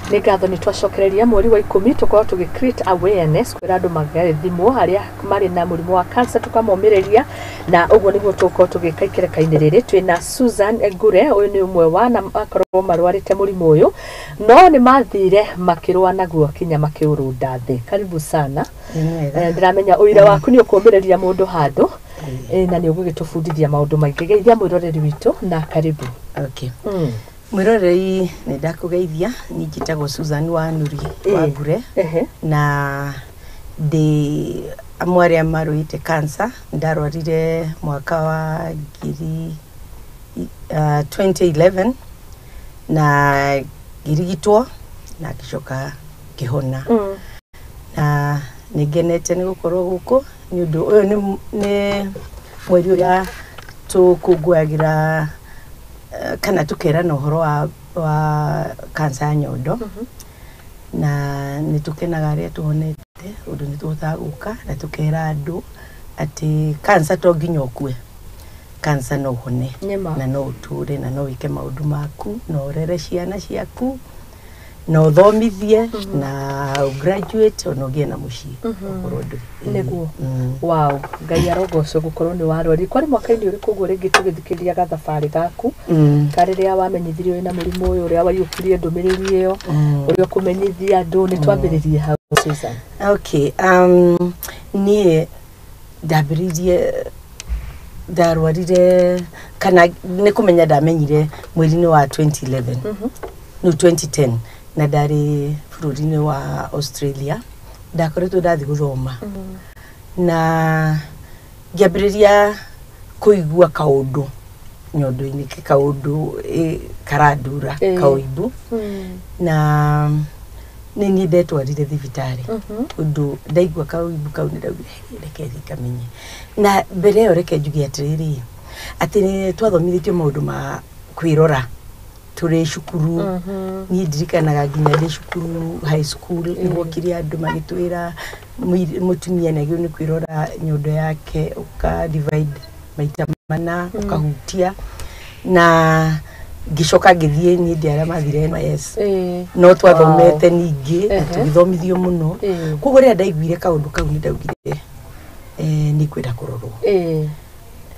Nĩ ngatho nĩ twacokereria mweri wa 10 tũkorwo tũgĩ create awareness kwĩra andũ magethimwo arĩa marĩ na mũrimũ wa cancer, tũkamomĩrĩria, na ũguo nĩguo tũgũkorwo tũgĩka ikereka-inĩ rĩrĩ. Twĩna Susan Ngure, ũyũ nĩ ũmwe wa na akorwo marwarĩte mũrimũ ũyũ, no nĩ mathire makĩrũa naguo kinya makĩũrũnda thĩ. Karibu sana. Ndĩramenya ũira waku nĩ ũkũmĩrĩria mũndũ handũ, na nĩ ũgũgĩtũbundithia maũndũ maingĩ. Geithia mwĩroreri witũ na karibu. Okay. Mwĩroreri, nĩ ndakũgeithia. Niĩ njĩtagwo Susan Wanuri wa Ngure na ndĩ amwe arĩa marũĩte cancer. Ndarwarire mwaka wa ngiri 2011 na ngĩrigitwo na ngĩcoka ngĩhona. Na nĩ ngenete nĩ gũkorwo gũkũ nĩ ũndũ ũyũ nĩ mweri ũrĩa tũkũngũyagĩra, kana tũkerana ũhoro wa cancer ya nyondo, na nĩ tũkenaga arĩa tũhonete ũndũ nĩ tũhotaga gũka na tũkera andũ atĩ cancer to nginya ũkue, cancer no ũhone. Nĩma. Na no ũtũre na no wĩke maũndũ maku na ũrere ciana ciaku na ũthomithie na graduate, ona ũgĩe na mũciĩ okorwo ndũrĩ. Nĩguo. Wow, Ngai arogocwo gũkorwo nĩ warwari. Kwarĩ mwaka-inĩ ũrĩkũ ũguo rĩngĩ tũgĩthikĩrĩria gathabarĩ gaku karĩrĩa wamenyithirio wĩna mũrimũ ũyũ, ũrĩa waiyũkirie ndũmĩrĩri ĩyo, ũrĩa ũkũmenyithia andũ? Nĩ twambĩrĩrie hau, Susan. Okay, niĩ ndambĩrĩirie, ndarwarire, kana nĩ kũmenya ndamenyire mweri-inĩ wa 2011, no 2010, na ndarĩ bũrũri-inĩ wa Australia. Ndakoretwo ndathiĩ gũthoma na ngĩambĩrĩria kũigua kaũndũ nyondo-inĩ, ke kaũndũ karandura, kaũimbu, na nĩ niĩ ndetwarire thibitarĩ ũndũ ndaigua kaũimbu kau nĩ ndaugire, "Hey, reke thiĩ ngamenye." Na mbere ĩyo reke njuge atĩrĩrĩ, atĩ nĩ twathomithĩtio maũndũ ma kwĩrora tũrĩ cukuru. Niĩ ndirikanaga nginya ndĩ cukuru high school nĩ gwokire andũ magĩtwĩra mũtumia nĩ agĩrĩirwo nĩ kwĩrora nyondo yake, ũka divide maita mana, ũkahutia. Na ngĩcoka ngĩthiĩ, niĩ ndĩ arĩa mathire NYS, no twathomete ningĩ na tũgĩthomithio mũno. Koguo rĩrĩa ndaiguire kaũndũ kau nĩ ndaugire, nĩ ngwenda kũrorwo.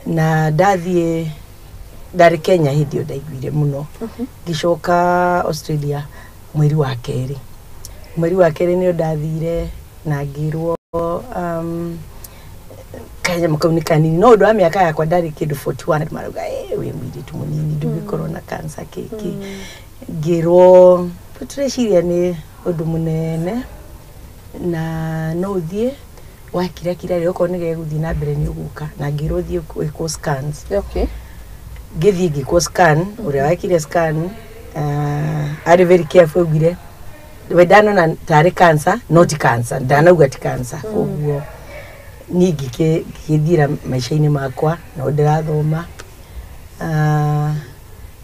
Na ndathiĩ, ndarĩ Kenya hĩndĩ ĩyo ndaiguire mũno, ngĩcoka Australia mweri wa kerĩ. Mweri wa kerĩ nĩyo ndathire na ngĩrwo kanyamũ kau nĩ kanini, no ũndũ wa mĩaka yakwa, ndarĩ kĩndũ 41, andũ marauga, "Eh, wĩ mũirĩtu mũnini, ndũngĩkorwo na cancer kĩkĩ." Ngĩrwo tũreciria nĩ ũndũ mũnene na no ũthiĩ wakirakira rĩ, okorwo nĩ gegũthiĩ na mbere nĩ ũgũka, na ngĩrwo thiĩ gwĩkwo scans. Ngĩthiĩ ngĩkwo scan. Ũrĩa wekire scan arĩ very careful, augire we ndanona tarĩ cancer, no ti cancer, ndanauga ti cancer. Koguo niĩ ngĩgĩthiĩra maica-inĩ makwa no ndĩrathoma.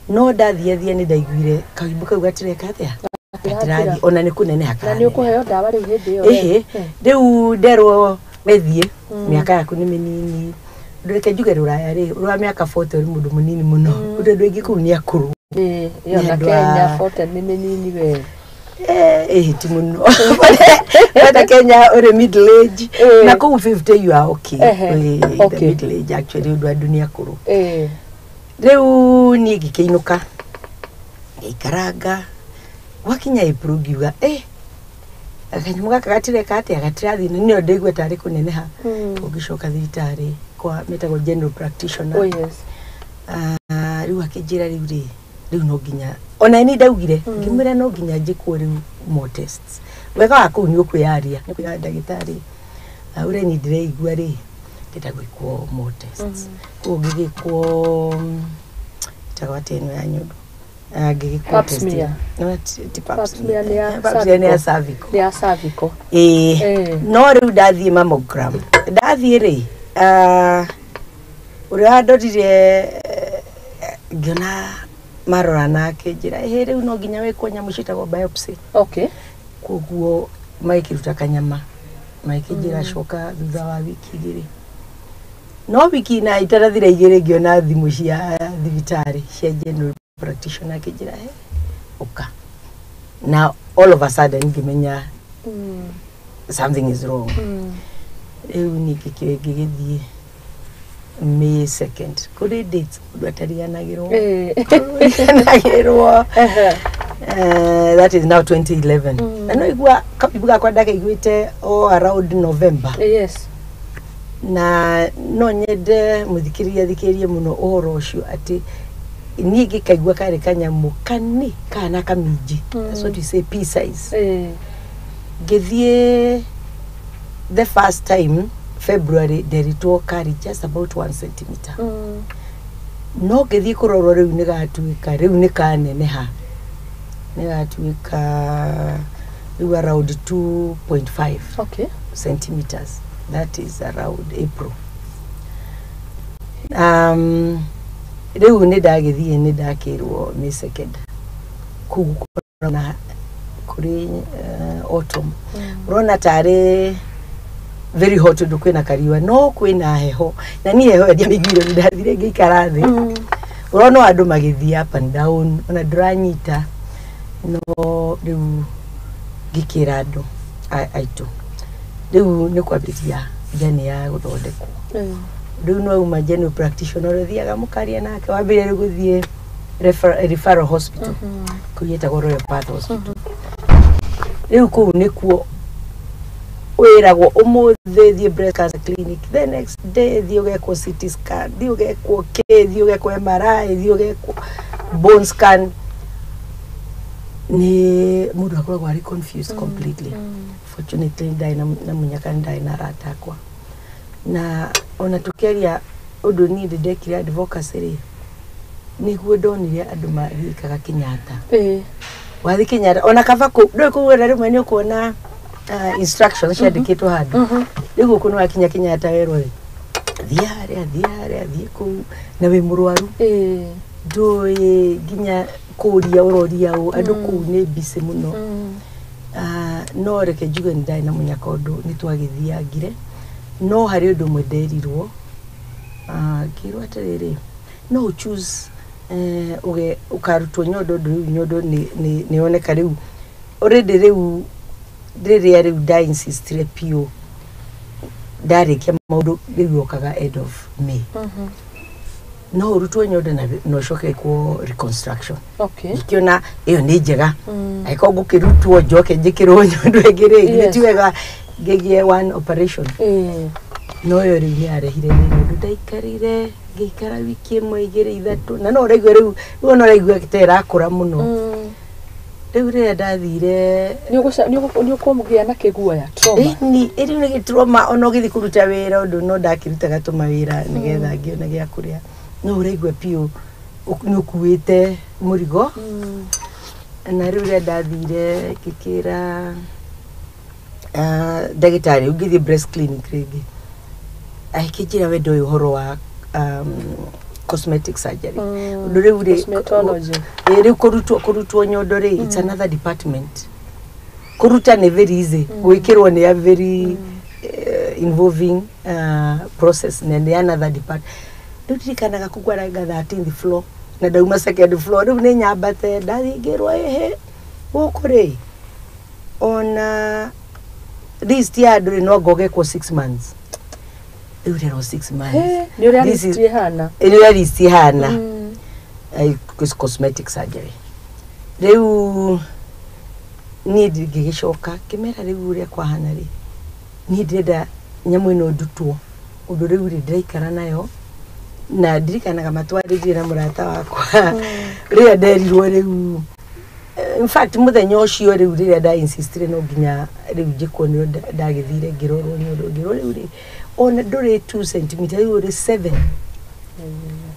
No ndathiathia nĩ ndaiguire kaũimbu kau gatireka atĩa, gatirathiĩ, ona nĩ kũneneha Na nĩ karaneneha. ũkũheo ndawa rĩu hĩndĩ ĩyo? Ĩhĩ, rĩu nderwo wethiĩ, mĩaka yaku nĩ mĩnini. Reke njuge rũraya rĩ, rwa mĩaka 40 ũrĩ mũndũ mũnini mũno, ũndũ andũ aingĩ kũu nĩ akũrũ. Ĩyo Nĩ na andũ Kenya 40 nĩ mĩnini we. Ĩhĩ, ti mũno. Wenda Kenya ũrĩ middle age, na kũu 50 you are okay. Ũrĩ the middle age actually, ũndũ andũ nĩ akũrũ. Rĩu niĩ ngĩkĩinũka, ngĩikaranga, gwakinya April ngiuga, eh, kanyamũ gaka gatireka atĩa, gatirathiĩ, na nĩyo ndaigua tarĩ kũneneha. Ũngĩcoka thibitarĩ kwa metagwo general practitioner. Oh yes. Ah, rĩu akĩnjĩra rĩu rĩ, rĩu no nginya ona ni ndaugire, ngĩmwĩra no nginya njĩkwo rĩu more tests. Wega wa kũu nĩ ũkwĩyaria, nĩ kwĩra ndagĩtarĩ, "Ah, ũrĩa niĩ ndĩreigua rĩ, ndĩrenda gwĩkwo more tests." Koguo ngĩgĩkwo, ĩtagwo atĩa ĩno ya nyondo? Ah, ngĩgĩkwo Pap testing. smear. No, ti pap Pap smear nĩ ya smear. Pap smear nĩ ya cervical. Nĩ ya cervical. Ĩĩ. No rĩu ndathiĩ mammogram, ndathiĩ rĩ, ah, ũrĩa wandorire, ngĩona marora nake njĩra, ĩhĩ, rĩu no nginya wĩkwo nyamũ ciĩtagwo biopsy. Koguo magĩkĩruta kanyama, magĩkĩnjĩra coka thutha wa wiki 2. No wiki na itarathira 2 ngĩona thimũ cia thibitarĩ cia general practitioner, akĩnjĩra, "He, ũka." Na all of a sudden ngĩmenya something is wrong. Rĩu ningĩ ngĩgĩthiĩ May 2nd, kũrĩ dates ũndũ atariganagĩrwo. Riganagĩrwo. That is now 2011. Na no igua kabibu gakwa ndakaiguĩte o around November. Na no nyende mũthikĩrĩria thikĩrĩrie mũno ũhoro ũcio, atĩ niĩ ngĩkaigua karĩ kanyamũ kani kana kaminji. That's what you say, pea size. Ngĩthiĩ the first time February, nderitwo karĩ just about 1 centimeter. No ngĩthiĩ kũrorwo rĩu nĩ gatuĩka, rĩu nĩ kaneneha, nĩ gatuĩka rĩu around 2.5 centimeters. That is around April. Rĩu nĩ ndagĩthiĩ, nĩ ndakĩrwo May 2nd kũu gũkoragwo na kũrĩ autumn, ũrona tarĩ very hot ũndũ kwĩna kariũa, no kwĩna heho, na niĩ heho ĩyo ndiamĩiguire. Ũndũ ndathire ngĩikara thĩ, ũrona o andũ magĩthiĩ up and down, ona ndũranyita. No rĩu ngĩkĩra andũ aitũ rĩu nĩ kwambĩrĩria journey ya gũthondekwo. Rĩu no uma general practitioner ũrĩa ũthiaga mũkaria nake, wambĩrĩria rĩu gũthiĩ referral hospital kũu ĩtagwo Royal Path Hospital. Rĩu kũu nĩkuo wĩragwo ũmũthĩ thiĩ breast cancer clinic, the next day thiĩ ũgekwo CT scan, thiĩ ũgekwo k thiĩ ũgekwo MRI, thiĩ ũgekwo bone scan. Nĩ mũndũ akoragwo arĩ confused completely. Fortunately ndarĩ na mũnyaka, ndarĩ na arata akwa, na ona tũkĩaria ũndũ niĩ ndĩ ndekire advocacy rĩ, nĩguo ndonire andũ mathiĩkaga Kenyatta. Wathiĩ Kenyatta, ona kaba kũ ndũĩ kũu, ona rĩmwe nĩ ũkuona instructions ciandĩkĩtwo handũ. Rĩu gũkũ nĩ wakinya Kenyatta werwo rĩ, thiĩ harĩa, thiĩ harĩa, thiĩ kũu, na wĩ mũrwaru, ndũĩ nginya kũria ũroria ũ. Andũ kũu nĩ busy mũno. No reke njuge nĩ ndarĩ na mũnyaka ũndũ nĩ twagĩthiangire, no harĩ ũndũ ũmwe nderirwo. Ngĩrwo atĩrĩrĩ, no ũ choose ũge ũkarutwo nyondo. Ũndũ rĩu nyondo nĩ yoneka rĩu already. Rĩu rĩrĩa rĩu nda insistire biũ, ndarĩkia maũndũ rĩu yokaga end of May, no ũrutwo nyondo na ũcoke gwĩkwo reconstruction. Ngĩkĩona ĩyo nĩ njega, angĩkorwo ngũkĩrutwo njoke njĩkĩrwo nyondo ĩngĩ rĩ, ti wega ngĩgĩe one operation. No ĩyo rĩu nĩ yarehire thĩna, ũndũ ndaikarire ngĩikara wiki ĩmwe, igĩrĩ, ithatũ, na no ũraigua rĩu ona ũraigua ta ĩrakũra mũno. Rĩu rĩrĩa ndathire Nĩ ũkũgĩa na kĩguoya, trauma. Ĩni ĩrĩ nĩ gĩtrauma, ona ũgĩthiĩ kũruta wĩra, ũndũ no ndakĩrutaga tũmawĩra nĩgetha ngĩone gĩa kũrĩa, no ũraigua biũ nĩ ũkuĩte mũrigo. Na rĩu rĩrĩa ndathire ngĩkĩra ndagĩtarĩ, ũngĩthiĩ breast clinic rĩngĩ, akĩnjĩra we ndoĩ ũhoro wa cosmetic surgery. Ũndũ rĩu rĩ Cosmetology. Ĩ, rĩu kũrutwo nyondo rĩ, it's another department. Kũruta nĩ very easy, gwĩkĩrwo nĩ a very involving process, na nĩ another department. Rĩu ndirikanaga kũgwaranga 13th floor na ndauma second floor, rĩu nĩ nyambate, ndathiĩ ngĩrwo, ĩhĩ, gũkũ rĩ ona list ya andũ rĩ, no ngogekwo 6 months. Rĩu rero 6 months. Nĩ ũrĩa This list ĩhana. Nĩ ũrĩa list ĩhana. Cosmetic surgery. Rĩu niĩ ngĩgĩcoka ngĩmera rĩu ũrĩa kwahana rĩ, niĩ ndĩrenda nyamũ ĩno ndutwo, ũndũ rĩu rĩ ndĩraikara nayo. Na ndirikanaga matwarĩrie na mũrata wakwa rĩrĩa nderirwo rĩu. In fact mũthenya ũcio rĩu rĩrĩa nda insistire no nginya rĩu njĩkwo, nĩo ndagĩthire ngĩrorwo nyondo, ngĩrwo rĩu rĩ ona ndũrĩ 2 centimeter, rĩu ũrĩ 7.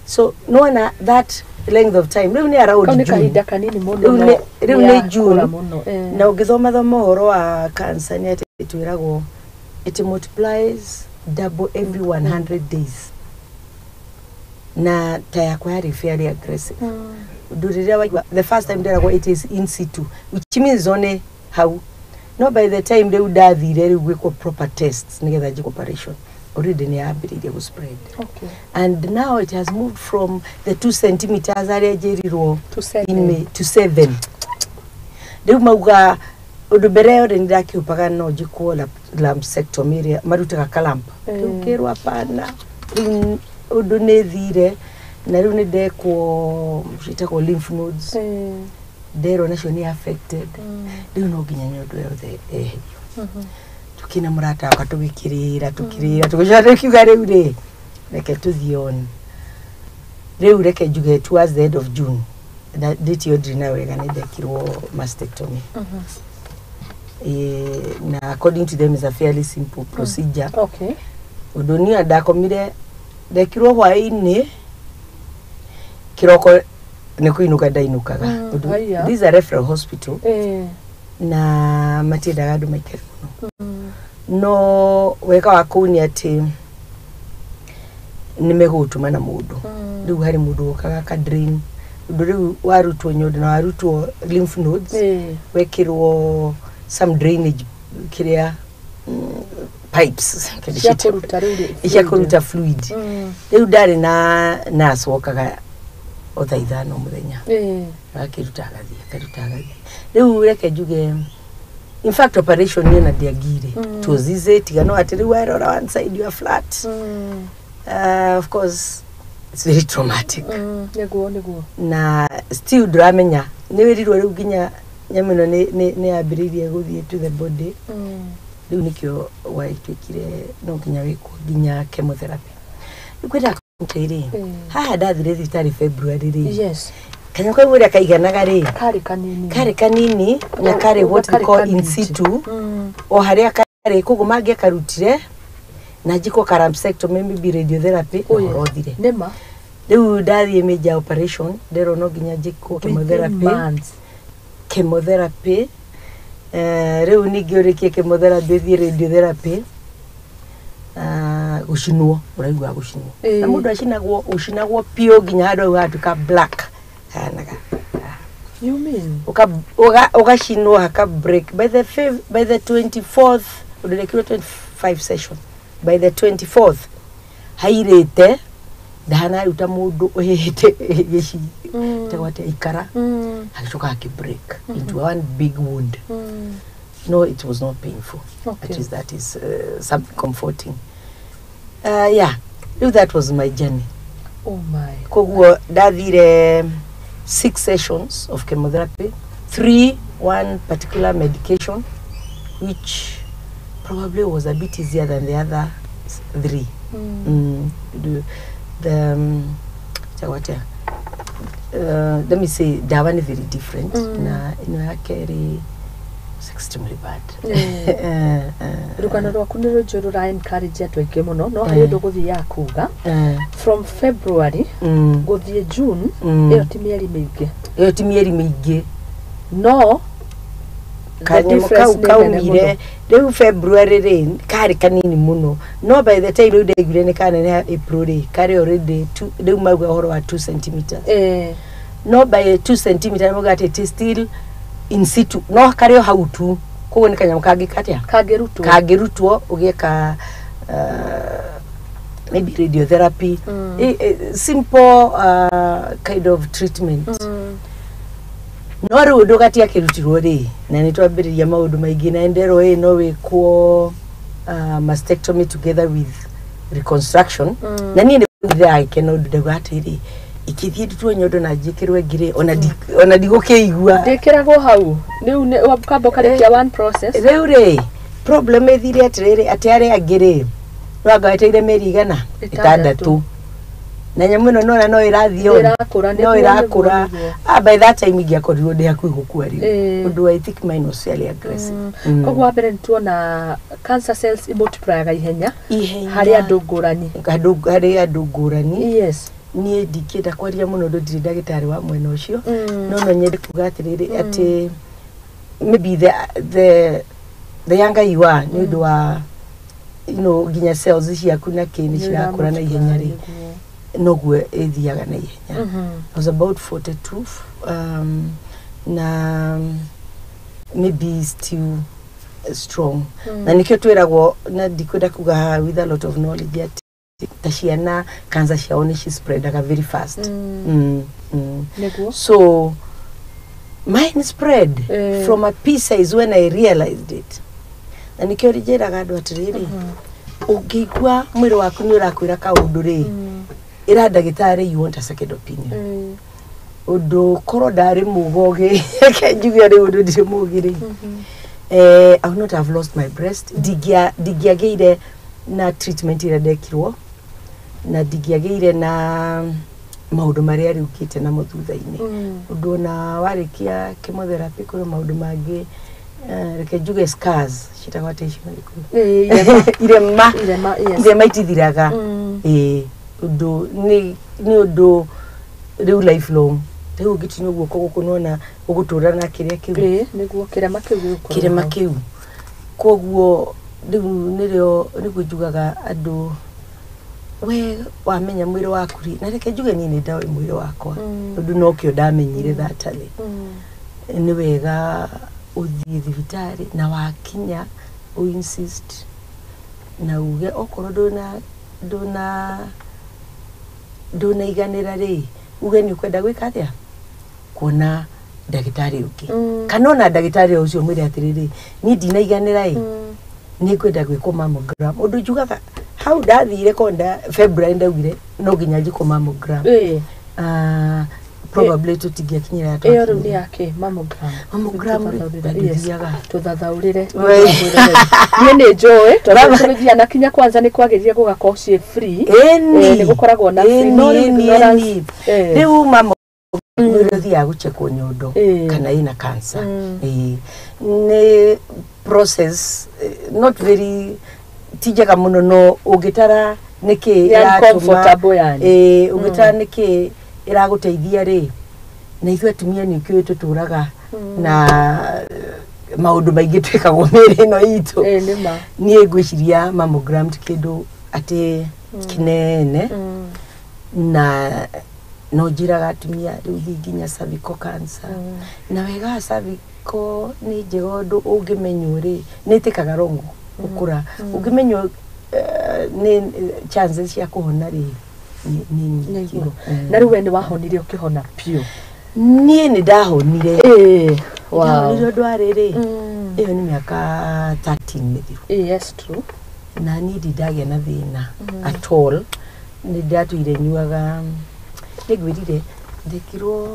So nĩwona that length of time rĩu nĩ around Kau nĩ June. Kahinda kanini mũno. Rĩu No rĩu nĩ nĩyakũra June. mũno. Na ũngĩthoma ũhoro wa cancer nĩ atĩ twĩragwo it multiplies double every 100 days, na ta yakwa yarĩ fairly aggressive, ũndũ rĩrĩa waigua the first time nderagwo it is in situ, which means one hau. No by the time rĩu ndathire rĩu gwĩkwo proper tests nĩgetha njĩkwo operation, already nĩ yambĩrĩirie gũ spread. And now it has moved from the 2 centimeters arĩa njĩrirwo To 7. In May to 7. Rĩu mauga ũndũ mbere ĩyo rĩ nĩndakĩũpaga no njĩkwo lumpectomy ĩrĩa marutaga ka lump. Rĩu ngĩrwo hapana, rĩu ũndũ nĩ thire na rĩu nĩ ndekwo ciĩtagwo lymph nodes, nderwo nacio nĩ affected, rĩu no nginya nyondo yothe eherio. Tukina mũrata wakwa tũgĩkĩrĩra tũkĩrĩra tũgĩcoka tũkiuga rĩu rĩ reke tũthiĩ on. Rĩu reke njuge towards the end of June, date ĩyo ndirĩ nayo wega, nĩ ndekirwo mastectomy. Na according to them is a fairly simple procedure. Ũndũ niĩ ndakomire, ndekirwo hwaĩ-inĩ, kĩroko nĩ kũinũka ndainũkaga. Ũndũ- Haiya. This is a referral hospital na matiendaga andũ maikare mũno, no wega wa kũu nĩ atĩ nĩ megũgũtũma na mũndũ. Rĩu harĩ mũndũ wokaga aka drain ũndũ rĩu warutwo nyondo na warutwo lymph nodes, wekĩrwo some drainage kĩrĩa pipes cia kũruta rĩu rĩ cia kũruta fluid. Rĩu ndarĩ na nurse wokaga o thaa 5 mũthenya, agakĩruta agathiĩ, akaruta agathiĩ. Rĩu reke njuge in fact operation niĩ na ndiangire. It was easy, tiga no atĩ rĩu werora one side you are flat. Of course it's very traumatic. Nĩguo. Na still ndũramenya nĩ wĩrirwo rĩu nginya nyamũ ĩno nĩ yambĩrĩirie gũthiĩ to the body. Rĩu nĩkĩo gwatuĩkire no nginya wĩkwo nginya chemotherapy. Rĩu kwendaga rĩ haha ndathire thibitarĩ February rĩ, kanyamũ kau ũrĩa kaiganaga rĩ, karĩ kanini. Karĩ kanini na karĩ Uga what we karĩ call in kanini. situ, o harĩa karĩ, koguo mangĩakarutire na njikwo ka lumpectomy, maybe radiotherapy, Oh, yes. ũhoro ũthire. Nĩma. Rĩu ndathiĩ major operation, nderwo no nginya njĩkwo chemotherapy. Within months. Chemotherapy, rĩu ningĩ ũrĩkie chemotherapy ũthiĩ radiotherapy, gũcinwo, ũraigua gũcinwo na mũndũ acinagwo, ũcinagwo biũ nginya handũ hau hatuĩka black hanaga. You mean? Ũgacinwo haka break by the by the 24th, ũndĩrekirwo 25 session, by the 24th hairĩte ndahana rĩu ta mũndũ ũhĩhĩte gĩci tagwo atĩa ikara, hagĩcoka hakĩ break into one big wound. No, it was not painful. At least that is something comforting. Yeah, rĩu that was my journey. Oh my. Koguo ndathire six sessions of chemotherapy, three one particular medication which probably was a bit easier than the other three. The tagwo atĩa? Let me say ndawa nĩ very different, na ĩno ya kerĩ was extremely bad. Rũgano rwaku nĩ rũnjũ rũra encourage andũ aingĩ mũno, no harĩ ũndũ gũthiaga kuga from February gũthiĩ June, ĩyo ti mĩeri mĩingĩ. Ĩyo ti mĩeri mĩingĩ. No the kanyamũ difference kau nĩ nene kaumire mũno. Rĩu February rĩ karĩ kanini mũno, no by the time rĩu ndaiguire nĩ kaneneha April rĩ, karĩ already rĩu mauga ũhoro wa 2 centimeters. No by 2 centimeter mauga atĩ it is still in situ, no karĩ o hau tu, koguo nĩ kanyamũ kangĩ katĩa kangĩrutwo. Kangĩrutwo ũgĩe ka maybe radiotherapy, simple kind of treatment. No rĩu ũndũ gatiakĩrutirwo rĩ, na nĩ twambĩrĩria maũndũ maingĩ na nderwo ĩ no wĩkwo mastectomy together with reconstruction. Na niĩ nĩ ndĩragĩkena ũndũ ndauga atĩrĩ ikĩthiĩ ndutwo nyondo na njĩkĩrwo ĩngĩ rĩ, ona ndigũkĩigua. Ndĩkĩragwo hau rĩu nĩ kamba ũkarĩkia one process. Rĩu rĩ problem ĩthire atĩrĩrĩ atĩ arĩa angĩ rĩ no anga wetereire mĩeri igana 6. 6 na nyamũ ĩno nona no ĩrathiĩ on. Ĩrakũra, No nĩguo, ĩrakũra. nĩguo. Ah, by that time ingĩakorirwo ndĩ hakuhĩ gũkua rĩu. Ũndũ I think mine was fairly aggressive. Koguo wa mbere nĩ tuona cancer cells imultiplyaga ihenya Ihenya. harĩ andũ ngũrani. Harĩ andũ ngũrani. Niĩ ndingĩenda kwaria mũno ũndũ ndirĩ ndagĩtarĩ wa mwena ũcio, no nyende kuga atĩrĩrĩ atĩ maybe the younger you are, nĩ ũndũ wa nginya cells ciaku na kĩ nĩ cirakũra na ihenya rĩ, noguo ĩthiaga na ihenya. I was about 42, na maybe still strong, na nikĩo twĩragwo na ndikwenda kuga haha with a lot of knowledge atĩ ta ciana cancer ciao nĩ ci spreadaga very fast. Nĩguo. So Mine spread from a pea size when I realized it. Na nĩkĩo njĩraga andũ atĩrĩrĩ, ũngĩigua mwĩrĩ waku nĩ ũrakwĩra kaũndũ rĩ, ĩra ndagĩtarĩ you want a second opinion. Ũndũ korwo ndarĩ mũgogĩ, reke njuge rĩu ũndũ ndirĩ mũgĩ rĩ, I would not have lost my breast. Ndingĩagĩire na treatment ĩrĩa ndekirwo, na ndingĩagĩire na maũndũ marĩa rĩu ngĩte namo thutha-inĩ. Ũndũ ona warĩkia chemotherapy kũrĩ maũndũ mangĩ, reke njuge scars ciĩtagwo atĩa icio na Gĩkũyũ? Irema. Irema, yes. Irema itithiraga. Ĩĩ, ũndũ nĩ ũndũ rĩu lifelong. Rĩu ũngĩtinio guoko gũkũ nĩwona ũgũtũra na kĩrĩa kĩu. Ĩĩ, nĩguo kĩrema kĩu gĩgũkorwo kĩrema hau. Kĩu. Koguo rĩu nĩrĩo nĩguo njugaga andũ, we wamenya mwĩrĩ waku rĩ, na reke njuge niĩ nĩ ndoĩ mwĩrĩ wakwa, tondũ nokĩo ndamenyire thatarĩ. Nĩ wega ũthiĩ thibitarĩ, na wakinya ũ insist na uge okorwo ndũnaiganĩra rĩ, uge nĩ ũkwenda gwĩka atĩa, kuona ndagĩtarĩ ũngĩ, kana ona ndagĩtarĩ o ũcio mwĩre atĩrĩrĩ, niĩ ndinaiganĩra ĩ, nĩ ngwenda gwĩkwo mammogram. Ũndũ njugaga hau ndathire konda February, ndaugire no nginya njĩkwo mammogram. Probably tũtingĩakinyĩra. Ĩyo rĩu nĩ yake mammogram? Mammogram rĩ, Tũthathaũrĩre, yes. ndũthiaga. Tũthathaũrĩre. Wei. Niĩ nĩ njũĩ tondũ tũgĩthiaga na kinya kwanza nĩ kwagĩrĩire gũgakorwo ciĩ free. Ĩni. Nĩ gũkoragwo na free, no rĩu ignorance. Ĩni. Rĩu mamo nĩ ũthiaga gũchekwo nyondo kana ĩna cancer. Ĩĩ. Nĩ process not very ti njega mũno, no ũngĩtara nĩkĩ Nĩ ĩratũma- uncomfortable yani. Ĩĩ, ũngĩtara nĩkĩ ĩragũteithia rĩ, na ithuĩ atumia nĩ ũkĩũĩ tũtũraga na maũndũ maingĩ twĩkagwo mĩĩrĩ ĩno itũ. Ĩĩ, nĩ ma. Niĩ ngwĩciria mammogram ti kĩndũ atĩ kĩnene, na no njĩraga atumia rĩu thiĩ nginya cervical cancer. Na wega wa cervical nĩ njega, ũndũ ũngĩmenywo rĩ, nĩ ĩtĩkaga rongo gũkũra, ũngĩmenywo nĩ chances cia kũhona rĩ nĩ nyingĩ. Nĩguo. Na rĩu we nĩ wahonire, ũkĩhona biũ? Niĩ nĩ ndahonire. Ĩĩ, wow. Ndahonire ũndũ wa rĩrĩ, ĩyo nĩ mĩaka 13 mĩthiru. Ĩĩ, yes, true. Na niĩ ndindagĩa na thĩna at all. Nĩ ndatũire nyuaga, nĩ ngwĩrire ndekirwo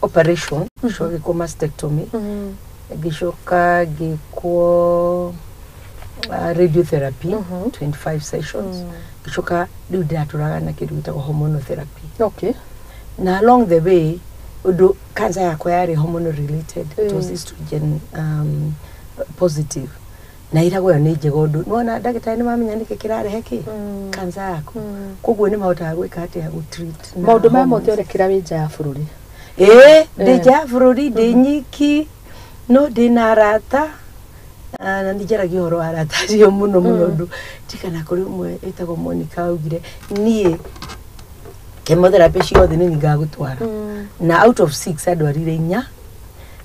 operation, ngĩcoka ngĩkwo mastectomy, ngĩcoka ngĩkwo radiotherapy 25 sessions, ngĩcoka rĩu ndĩratũraga na kĩndũ gĩtagwo hormonal therapy. Na along the way, ũndũ cancer yakwa yarĩ hormonal related, it was estrogen positive, na ĩragwo ĩyo nĩ njega, ũndũ nĩwona ndagĩtarĩ nĩ mamenya nĩkĩ kĩrarehe kĩ cancer yaku, koguo nĩ mahotaga gwĩka atĩa, gũ treat na Maũndũ maya hormones. mothe ũrekĩra wĩ nja ya bũrũri? Ĩĩ, ndĩ nja ya bũrũri, ndĩ nyiki, no ndĩ na arata. Ah, na nĩ njaragia ũhoro wa arata acio mũno mũno, ũndũ ndirikana kũrĩ ũmwe wĩtagwo Monica, augire niĩ chemotherapy ciothe nĩ ngagũtwara, na out of six andwarire inya,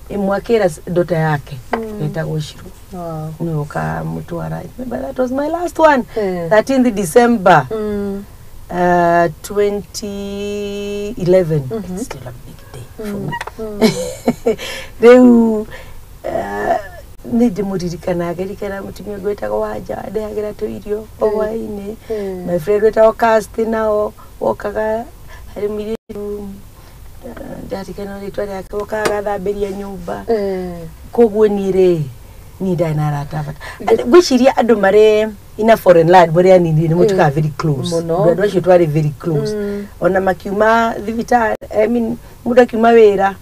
ĩmwe akĩra ndota yake ĩtagwo Shiru nĩwe ũkamũtwara. But that was my last one. 13th December 2011. It's still a big day for me. Rĩu nĩ ndĩmũririkanaga, ngeririkana mũtumia ũngĩ wĩtagwo Wanja wandehagĩra tũirio o hwaĩ-inĩ, my friend wĩtagwo Casti, nao wokaga harĩ mũirĩtu, ndarikana rĩtwa rĩake, wokaga agathambĩria nyũmba. Koguo niĩ rĩ, niĩ ndarĩ na arata a bata. Ngwĩciria andũ marĩ in a foreign land, mũrĩ anini nĩ mũtuĩkaga very close. Mũno. Andũ acio twarĩ very close. Ona makiuma thibitarĩ, I mean, mũndũ akiuma wĩra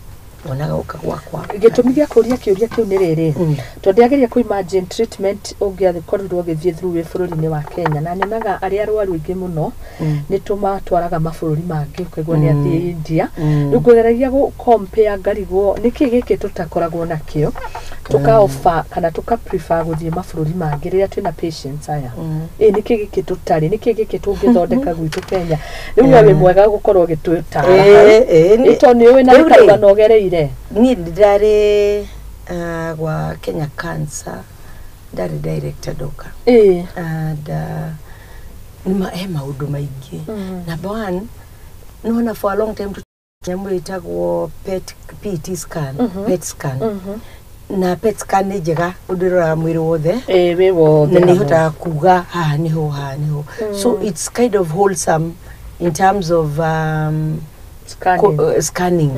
onaga ũka gwakwa. Gĩtũmi gĩa kũria kĩũria kĩu nĩ rĩrĩ, tondũ ndĩageria kũ imagine treatment ũngĩakorirwo ũgĩthiĩ through wĩ bũrũri-inĩ wa Kenya, na nyonaga arĩa arwaru aingĩ mũno nĩ tũmatwaraga mabũrũri mangĩ, ũkaigua nĩ athiĩ India. Rĩu ngũgeragia gũ compare, ngarigwo nĩkĩ gĩkĩ tũtakoragwo nakĩo, tũka offer kana tũka prefer gũthiĩ mabũrũri mangĩ rĩrĩa twĩna patients aya. Ĩ nĩkĩ gĩkĩ tũtarĩ, nĩkĩ gĩkĩ tũngĩthondeka gwitũ Kenya? Rĩu we wĩ mwega gũkorwo ũgĩtũtara hau. Ĩĩ, Ĩ tondũ nĩ ũĩ na rĩu nĩ rĩ, karũgano ũgereire. Niĩ ndarĩ gwa Kenya Cancer, ndarĩ director ndoka, and nĩma he maũndũ maingĩ. Number one, nĩwona for a long time Nyamũ ĩtagwo PET, PET scan, PET scan. Na PET scan nĩ njega ũndũ ĩroraga mwĩrĩ wothe. Ĩĩ, wĩ wothe Na nĩ hamwe. ihotaga kuga haha nĩho, haha nĩho. So it's kind of wholesome in terms of Scanning. Scanning.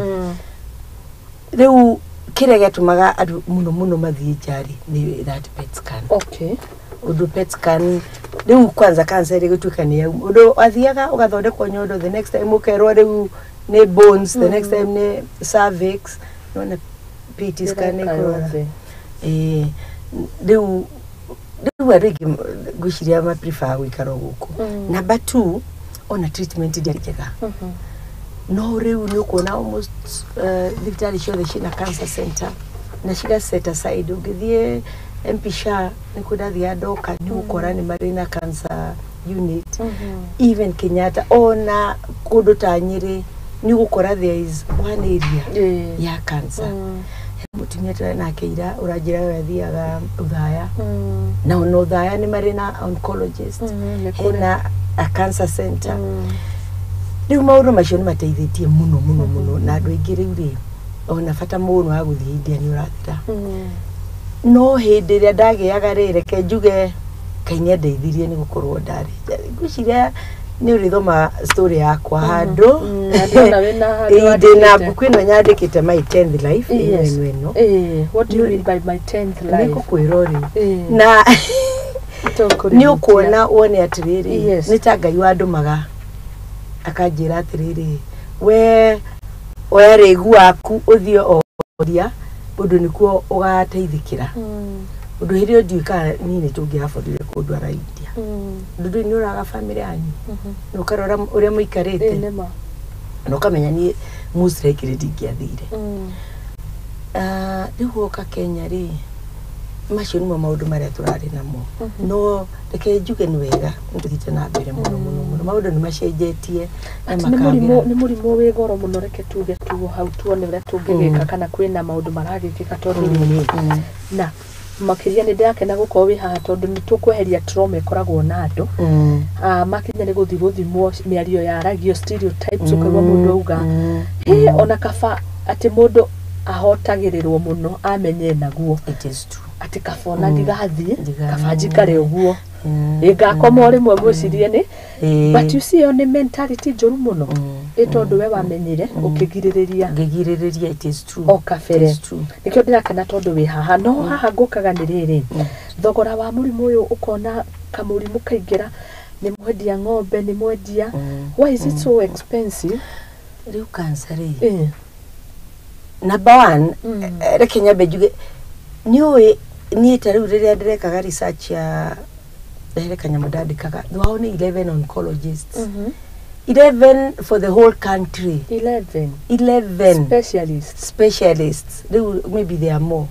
Rĩu kĩrĩa gĩatũmaga andũ mũno mũno mathiĩ njarĩ nĩ that PET scan. Ũndũ PET scan rĩu kwanza cancer ĩgĩtuĩka nĩ yauma, ũndũ athiaga ũgathondekwo nyondo, the next time ũkerwo rĩu nĩ bones, the next time nĩ cervix. Nĩwona PET scan Ĩreka ĩkũrora. yothe. Ĩĩ, rĩu andũ aingĩ ngwĩciria ma prefer gũikara o gũkũ. Number two, ona treatment ndĩarĩ njega. No rĩu nĩ ũkuona almost thibitarĩ ciothe ciĩna cancer center na ciga set aside. Ũngĩthiĩ MP Shah, nĩkuo ndathiaga ndoka, nĩ ũgũkora nĩ marĩ na cancer unit. Even Kenyatta, ona kũndũ ta Nyĩrĩ, nĩ ũgũkora there is one area ya cancer. Mũtumia tũrĩ nake ira ũranjĩra we athiaga Ũthaya, na ona Ũthaya nĩ marĩ na oncologist. Nĩ kũrĩ. Hena a cancer center. Rĩu maũndũ macio nĩ mateithĩtie mũno mũno mũno, na andũ aingĩ rĩu rĩ, ona bata mũno wa gũthiĩ India nĩ ũrathira. No hĩndĩ ĩrĩa ndagĩaga rĩ, reke njuge Ngai nĩ andeithirie nĩ gũkorwo ndarĩ ngwĩciria nĩ ũrĩthoma story yakwa handũ. Na ndĩrona wĩna handũ Ĩĩ, ndĩna wandĩkĩte. mbuku ĩno nyandĩkĩte, My 10th Life, ĩno. Ĩno. What do you mean by my 10th Nĩ life? ngũkwĩra rĩu. Na Tũkũrĩkia. Nĩ ũkuona wone atĩrĩrĩ, nĩ ta Ngai wandũmaga akanjĩra atĩrĩrĩ, we oya rĩgu waku ũthiĩ oria ũndũ nĩkuo ũgateithĩkĩra. Ũndũ hĩndĩ ĩyo ndiũĩ kana niĩ nĩ tũngĩabondire kũndwara India. Ũndũ ndũĩ nĩ ũraga bamĩrĩ yanyu na ũkarora ũrĩa mũikarĩte Nĩ ma. Na ũkamenya niĩ most likely ndingĩathire. Ah, rĩu woka Kenya rĩ, macio nĩmo maũndũ marĩa tũrarĩ namo. No reke njuge nĩ wega nĩ tũthiĩte na mbere mũno mũno mũno, maũndũ nĩ macenjetie na Atĩ nĩ mũrimũ makagĩra. Nĩ mũrimũ wĩ goro mũno. Reke tuge tuo hau tuone ũrĩa tũngĩgĩka kana kwĩna maũndũ maragĩkĩka, tondũ rĩrĩ na makĩria nĩ ndĩrakena gũkorwo wĩ haha tondũ nĩ tũkweheria trauma ĩkoragwo na andũ. Ah, makinya nĩ gũthiĩ gũthimwo, mĩario yaragio, stereotypes, ũkaigua mũndũ auga hĩ, ona kaba atĩ mũndũ ahotagĩrĩrwo mũno amenye naguo. It is true. Atĩ kaba ona ndigathiĩ, kaba njikare ũguo, ĩ ngakoma o rĩmwe mwĩcirie nĩ. But you see, ĩyo nĩ mentality njũru mũno, ĩ tondũ we wamenyire ũkĩgirĩrĩria. Ngĩgirĩrĩria, it is true. O kabere. It is true. Nĩkĩo ndĩrakena tondũ wĩ haha. No haha ngũkaga nĩ rĩrĩ, thogora wa mũrimũ ũyũ, ũkona kamũrimũ kaingĩra nĩ mwendia ng'ombe, nĩ mwendia. Why is it so expensive? Rĩu cancer rĩ, number one, reke nyambe njuge nĩ ũĩ niĩ ta rĩu rĩrĩa ndĩrekaga research ya ndere kanyamũ ndandĩkaga, wao nĩ 11 oncologists, 11 for the whole country. 11? 11. Specialists. Specialists. Rĩu maybe there are more.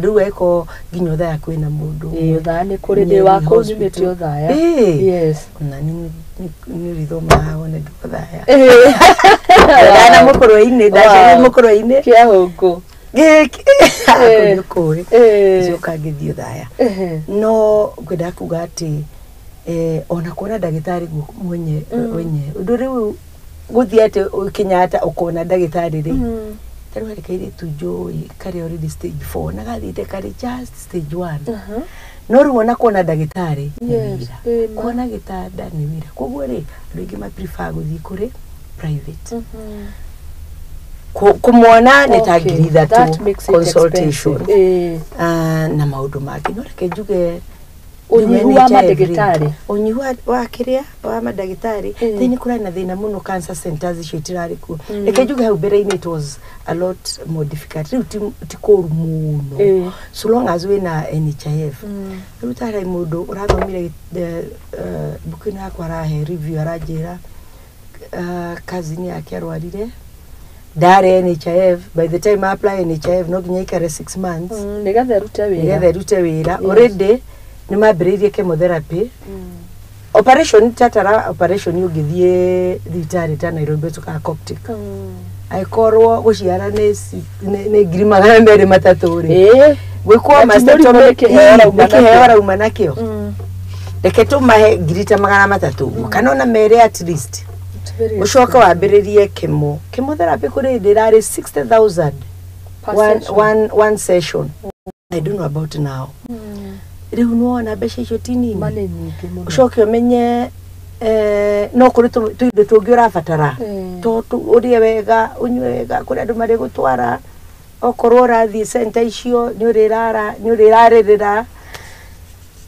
Rĩu eko nginya ũthaya kwĩna mũndũ. Ĩ, ũthaya nĩ kũrĩ, ndĩ wa kũu nyumĩte ũthaya. Yes. Ona nĩ ũrĩthomaga wone ndũthaya ndana mũkũrwe-inĩ, ndaciarire mũkũrwe-inĩ. Kĩahũngũ. Gĩkĩ nĩ kũĩ coka ngĩthiĩ ũthaya. No ngwendaga kuga atĩ ona kuona ndagĩtarĩ guo mwenye wenye ũndũ rĩu gũthiĩ atĩ Kenyatta ũkona ndagĩtarĩ rĩ, ta rĩu harĩ kairĩtu njũĩ karĩ already stage 4 na gathiĩte karĩ just stage 1. No rĩu ona kuona ndagĩtarĩ nĩ wĩra. Ĩ, ma. Kuona gĩtanda nĩ wĩra. Koguo rĩ, andũ aingĩ ma prefer gũthiĩ kũrĩ private. Kũmwona nĩ ta ngiri That 3 makes it consultation. expensive. Ah, na maũndũ mangĩ. No reke njuge Ũnyihu wa NHIF rĩ, mandagĩtarĩ. Ũnyihu wa kĩrĩa wa mandagĩtarĩ. Thĩinĩ kũrarĩ na thĩna mũno, cancer centers icio itirarĩ kuo. Reke njuge hau mbere-inĩ it was a lot more difficult. Rĩu ti kũru mũno so long as wĩna NHIF. Rĩu tarĩ mũndũ ũrathomire mbuku ĩno yakwa, arahe review, aranjĩra cousin yake arwarire, ndarĩ NHIF. By the time apply NHIF, no nginya ikare 6 months nĩgetha ĩrute wĩra. Nĩgetha ĩrute wĩra. Already nĩ mambĩrĩirie chemotherapy, operation tatara operation. Ũngĩthiĩ thibitarĩ ta Nairobi ũtukaga Coptic, angĩkorwo gũciara nĩ 230,000 rĩ, gwĩkwo Na ti mũrimũ, nĩ kĩheo arauma nĩ kĩheo nakĩo. Arauma nakĩo. Reke tũmahe ngiri ta 300 ũguo, kana ona merĩ at least. Very Ũcoke wambĩrĩrie chemo, chemotherapy kũrĩ hĩndĩ ĩrarĩ 60,000 Per one, session. one session. I don't know about now. Rĩu nĩwona mbeca icio ti nini. Ma nĩ nyingĩ mũno. Ũcoke ũmenye no kũrĩ tũindo tũngĩ ũrabatara, to ũrĩe wega, ũnyue wega, kũrĩ andũ marĩ gũtwara, okorwo ũrathiĩ center icio nĩ ũrĩrara, nĩ ũrĩrarĩrĩra.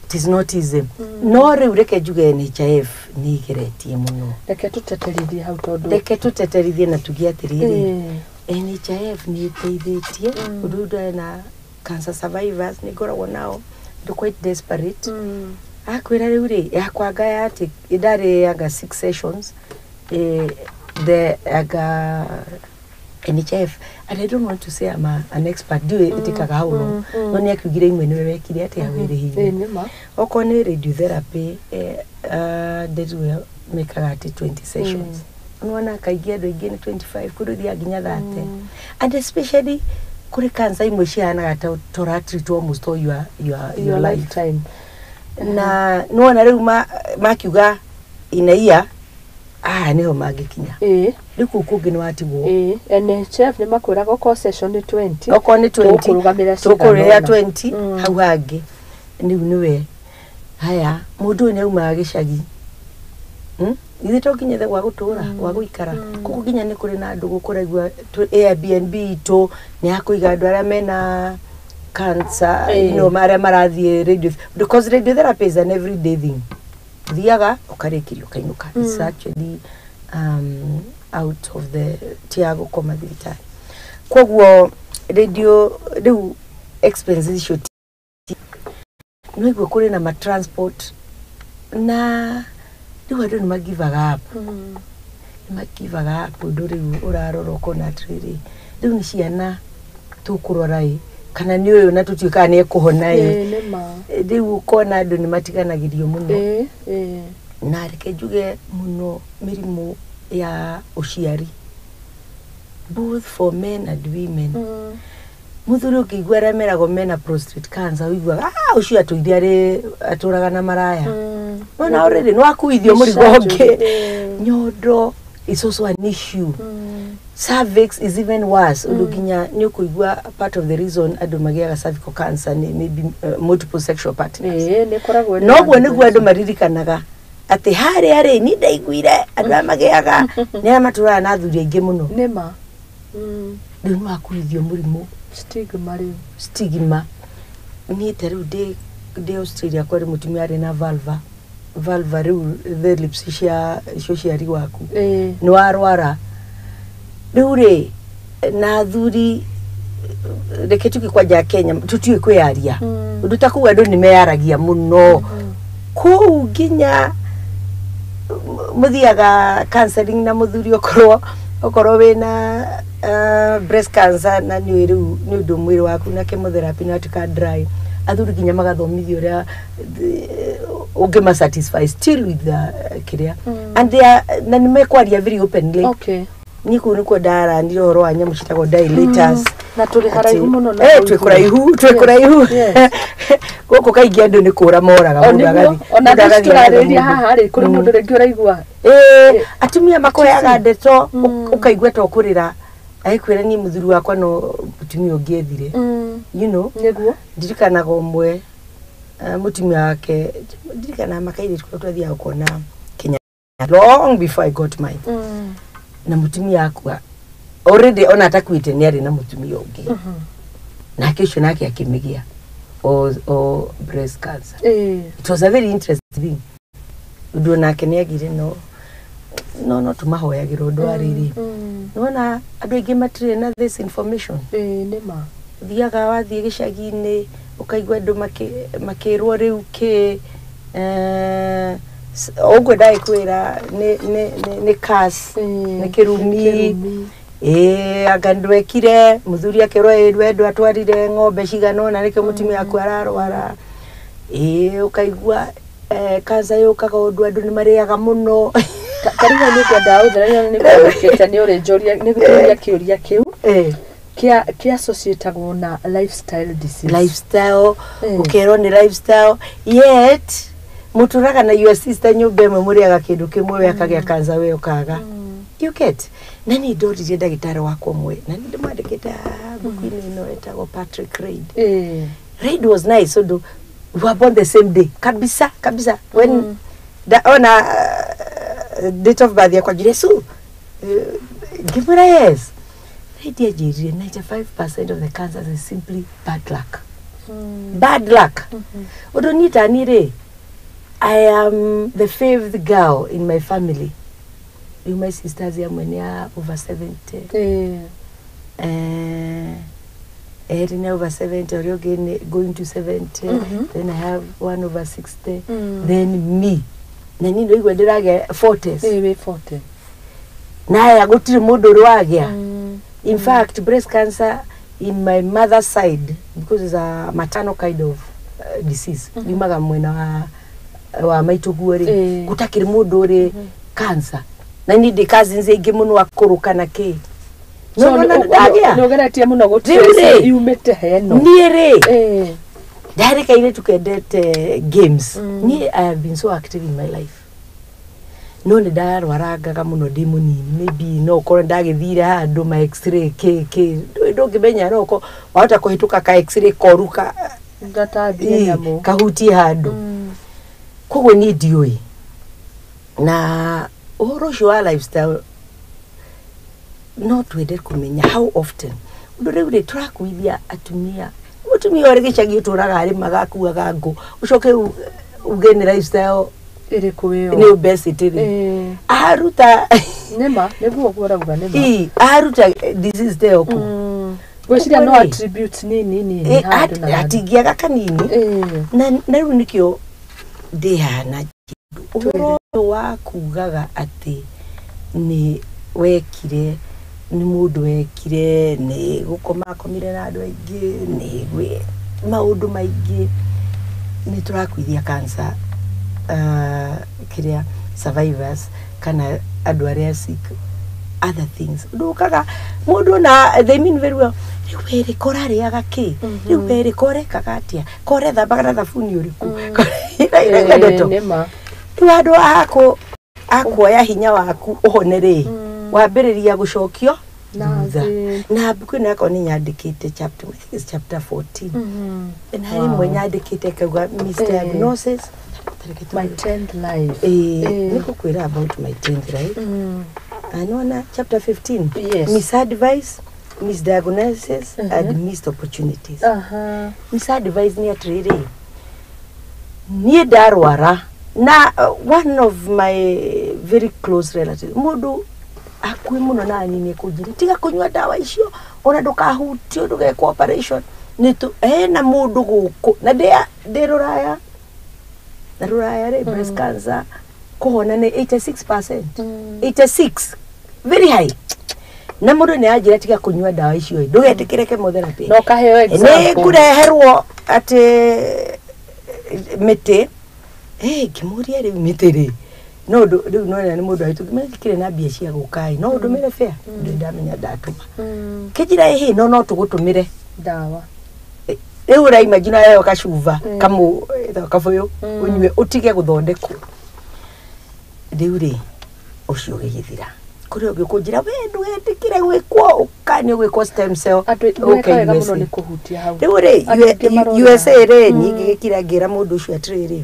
It is not easy. No rĩu reke njuge NHIF nĩ ĩgeretie mũno. Reke tũteterithie hau tondũ Reke tũteterithie na tuge atĩrĩrĩ, NHIF nĩ ĩteithĩtie ũndũ ũyũ. Ndarĩ na cancer survivors nĩ ngoragwo nao, andũ quite desperate. Akwĩra rĩu rĩ yakwanga ya atĩ ndarĩ anga six sessions, the anga NHIF, and I don't want to say I'm an expert, ndiũĩ ĩtĩkaga how long, no nĩ akiugire imwe nĩwe wekire atĩa, wĩrĩhĩire. Nĩ ma. Okorwo nĩ radiotherapy, ndĩruo mekaga atĩ 20 sessions. Nĩwona kaingĩ andũ aingĩ nĩ 25, kũrĩ ũthiaga nginya 30, and especially kũrĩ cancer imwe cihanaga ta tũratreat almost all your Your life. Lifetime. Na nĩwona rĩu makiuga inaia aya nĩho mangĩkinya. Rĩu kũu kũngĩ nĩ watigwo. NHF nĩ makwĩraga okorwo session nĩ 20, Okorwo nĩ 20, tũkũrũgamĩrĩra tũkũrĩha cigana ũna. 20. Hau hangĩ rĩu nĩwe haya mũndũ ũyũ nĩ aumaga gĩcagi. Ithuĩ to nginya ethe gwa gũtũra, gwa gũikara kũguo nginya nĩ kũrĩ na andũ gũkũraigua Airbnb itũ nĩ ya kũiga andũ arĩa mena cancer, arĩa marathiĩ radio, because radiotherapy is an everyday thing. Thiaga ũkarĩkĩria ũkainũka. It's actually out of the ti ya gũkoma thibitarĩ. Koguo radio rĩu expenses icio no igua kũrĩ na matransport, na rĩu andũ nĩ magivaga up, nĩ magivaga up. Ũndũ rĩu ũrarora ũkona atĩrĩrĩ, rĩu nĩ ciana tũkũrora ĩ, kana nĩ ũyũ na tũtiũĩ kana nĩ ekũhona ĩ. Nĩ ma. Rĩu ũkona andũ nĩ matiganagĩrio mũno. ĩ ĩ Na reke njuge mũno mĩrimũ ya ũciari, both for men and women. Mũthuri ũkĩigua arĩa meragwo mena prostate cancer, ũiguaga, "Ah, ũcio atũire arĩ atũraga na maraya." Nona already nĩ wakuithio mũrigo ũngĩ. Nyondo is also an issue. Cervix is even worse, ũndũ nginya nĩ ũkũigua part of the reason andũ magĩaga cervical cancer nĩ maybe multiple sexual partners. Ĩ nĩ ĩkoragwo ĩrĩ Noguo na nĩguo andũ maririkanaga atĩ harĩa rĩ ni ndaiguire andũ aya magĩaga nĩ arĩa matũraga na athuri aingĩ mũno. Nĩ ma. Rĩu nĩ wakuithio mũrimũ. Stigma rĩu. Stigma. Niĩ ta rĩu ndĩ Australia kwarĩ mũtumia arĩ na vulva, rĩu the lips cia cia ũciari waku. Nĩ warwara rĩu rĩ na athuri, reke tuge kwanja Kenya tũtiũĩ kwĩyaria. Ũndũ ta kũu andũ nĩ meyaragia mũno, kũu nginya mũthiaga counseling na mũthuri, okorwo wĩna breast cancer, na nĩ rĩu nĩ ũndũ mwĩrĩ waku na chemotherapy nĩ watuĩka dry, athuri nginya magathomithio ũrĩa ũngĩma satisfy still with the kĩrĩa, and they are, na nĩ mekwaria very openly. Niĩ kũu nĩkuo ndaranire ũhoro wa nyamũ ciĩtagwo dilators. Na tũrĩ haraihu mũno na Eh, hau twĩ igũrũ. kũraihu, twĩ kũraihu. Gũkũ kaingĩ andũ nĩ kũra moraga. O Mũndũ nĩguo ona mũndũ thaici agathiĩ tũrarĩrĩria agetha mũndũ. Haha rĩ kũrĩ mũndũ rĩngĩ ũraigua. Ĩĩ, atumia makũheaga ndeto ũkaigua ta ũkũrĩra, agĩkwĩra niĩ mũthuri wakwa no mũtumia ũngĩ ethire. Nĩguo. Ndirikanaga ũmwe, mũtumia wake, ndirikanaga makairĩtu kũrĩa twathiaga kuona Kenya long before I got mine, na mũtumia akua already, ona atakuĩte nĩ arĩ na mũtumia ũngĩ, nake ũcio nake akĩmĩgĩa o breast cancer. It was a very interesting thing, ũndũ onake nĩ agire, no tũmahoyagĩra ũndũ wa rĩrĩ. Nĩwona andũ aingĩ matirĩ na this information. Ĩ nĩ ma. Thiaga wathiĩ gĩcagi-inĩ ũkaigua andũ makĩrwo rĩu kĩ ũguo ndagĩkwĩra nĩ curse, nĩ kĩrumi. Kĩrumi. Ĩĩ, anga ndwekire mũthuri akĩrwo ĩ wendo atwarire ng'ombe cigana ũna nĩkĩo mũtumia waku ararwara. Ĩĩ, ũkaigua cancer yũkaga ũndũ andũ nĩ marĩaga mũno. Karigũ nĩ ngwendaga gũtheraria nĩ kwandĩkĩte nĩ ũrĩnjũria nĩ gũkũria kĩũria kĩu kĩa associatagwo na lifestyle disease. Lifestyle. Ũkerwo nĩ lifestyle, yet Mũtũraga na your sister nyũmba ĩmwe, mũrĩaga kĩndũ kĩmwe, we akagĩa cancer, we ũkaga. You get? Na niĩ ndoririe ndagĩtarĩ wakwa ũmwe, na nĩ ndĩmwandĩkĩte mbuku-inĩ ĩno, ĩtagwo Patrick Reid. Reid was nice ũndũ we were born the same day kabisa kabisa. When da, ona date of birth yakwa, njire su ngĩmwĩra yes. Reid anjĩrire 95% of the cancers is simply bad luck. Bad luck. Ũndũ niĩ tani rĩ, I am the fifth girl in my family. Rĩu my sisters amwe nĩ a over 70. Erĩ nĩ over 70, ũrĩa ũngĩ nĩ going to 70. Then I have one over 60. Then me, na niĩ ndĩraigua ndĩragĩa 40s. Wĩ 40. Na aya gũtirĩ mũndũ ũrĩ wagĩa. In fact, breast cancer in my mother's side, because it's a maternal kind of disease, yumaga mwena wa maitũguo rĩ, gũtakĩrĩ mũndũ ũrĩ cancer, na niĩ ndĩ cousins aingĩ mũno akũrũ kana kĩ. So No, no, no, ndagĩa. nĩ ũgeretie mũno Rĩu gũtrace rĩ, yumĩte heno. Niĩ rĩ, ndarĩ kairĩtu kendete games. Niĩ I have been so active in my life, no nĩ ndarwarangaga mũno ndĩ mũnini. Maybe no ũkorwo ndagĩthire handũ ma x-ray kĩ kĩ, ndũngĩmenya, no ũkorwo wahota kũhĩtũka ka x-ray koru ka Ngatambie nyamũ. Kahutie handũ. Koguo niĩ ndiũĩ na ũhoro ũcio wa lifestyle, no twende kũmenya how often. Ũndũ rĩu rĩ, tũrakuithia atumia, mũtumia ũrĩ gĩcagi ũtũraga arĩmaga, akuaga ngũ, ũcoke uge nĩ lifestyle ĩrĩkũ ĩyo? Nĩ obesity rĩ, aruta Nĩma, nĩguo ũguo ũrauga nĩma. Ĩ, aruta disease ta ĩyo kũ? Ngwĩciria no Ũguo rĩ, attribute nini nini handũ na handũ. Atingĩaga kanini. Na rĩu nĩkĩo ndĩ hana ũhoro ũyũ wa kugaga atĩ nĩ wekire, nĩ mũndũ wekire, nĩ gũkoma akomire na andũ aingĩ, nĩ gwĩ maũndũ maingĩ, nĩ tũrakuithia cancer kĩrĩa survivors kana andũ arĩa sick other things. Ndũkaga mũndũ na they mean very well. Rĩu werĩ korarĩaga kĩ? Rĩu werĩ korekaga atĩa? Korethambaga na thabuni ũrĩkũ? Iraigua ndeto. Nĩma. Rĩu andũ akũ akuoya hinya waku ũhone rĩ, wambĩrĩria gũcokio Na thutha. thĩ. Na mbuku ĩno yakwa nĩ nyandĩkĩte chapter, I think it's chapter 14. Na rĩmwe nyandĩkĩte kauga misdiagnosis. My 10th life. Nĩ gũkwĩra about my 10th life. Anona chapter 15. Yes. Misadvice, misdiagnosis and missed opportunities. Misadvice nĩ atĩrĩrĩ, niĩ ndarwara na one of my very close relatives, mũndũ hakuhĩ mũno na niĩ, nĩ kũnjĩra tiga kũnyua ndawa icio, ona ndũkahutio, ndũgekwo operation, nĩ tũ hena mũndũ gũkũ na ndĩ rũraya, na rũraya rĩ, breast cancer kũhona nĩ 86%. 86, very high. Na mũndũ nĩ anjĩra tiga kũnyua ndawa icio, ndũgetĩkĩre chemotherapy. No kaheo Nĩ example. ngũreherwo atĩ mĩtĩ. Ngĩmũria rĩu mĩtĩ rĩ, no ũndũ rĩu nona nĩ mũndũ witũ, ngĩmenya ndikĩrĩ na mbia cia gũka ĩ, no ũndũmĩre fare, ndĩ ndamenya ndatũma. Kĩnjĩra ĩhĩ, no tũgũtũmĩre Ndawa. Rĩu ũraimagine ĩyo gacuba kamũ kabũyũ ũnyue ũtige gũthondekwo. Rĩu rĩ, ũcio ũgĩgĩthira, kũrĩ ũngĩ ũkũnjĩra we ndũgetĩkĩre gwĩkwo, ũka nĩ ũgwĩkwo stem cell Andũ ũke weka wega mũno USA. nĩ kũhutia hau. Rĩu rĩ, Andũ aingĩ marona. USA rĩ, niĩ ngĩgĩkira ngĩra mũndũ ũcio atĩrĩrĩ,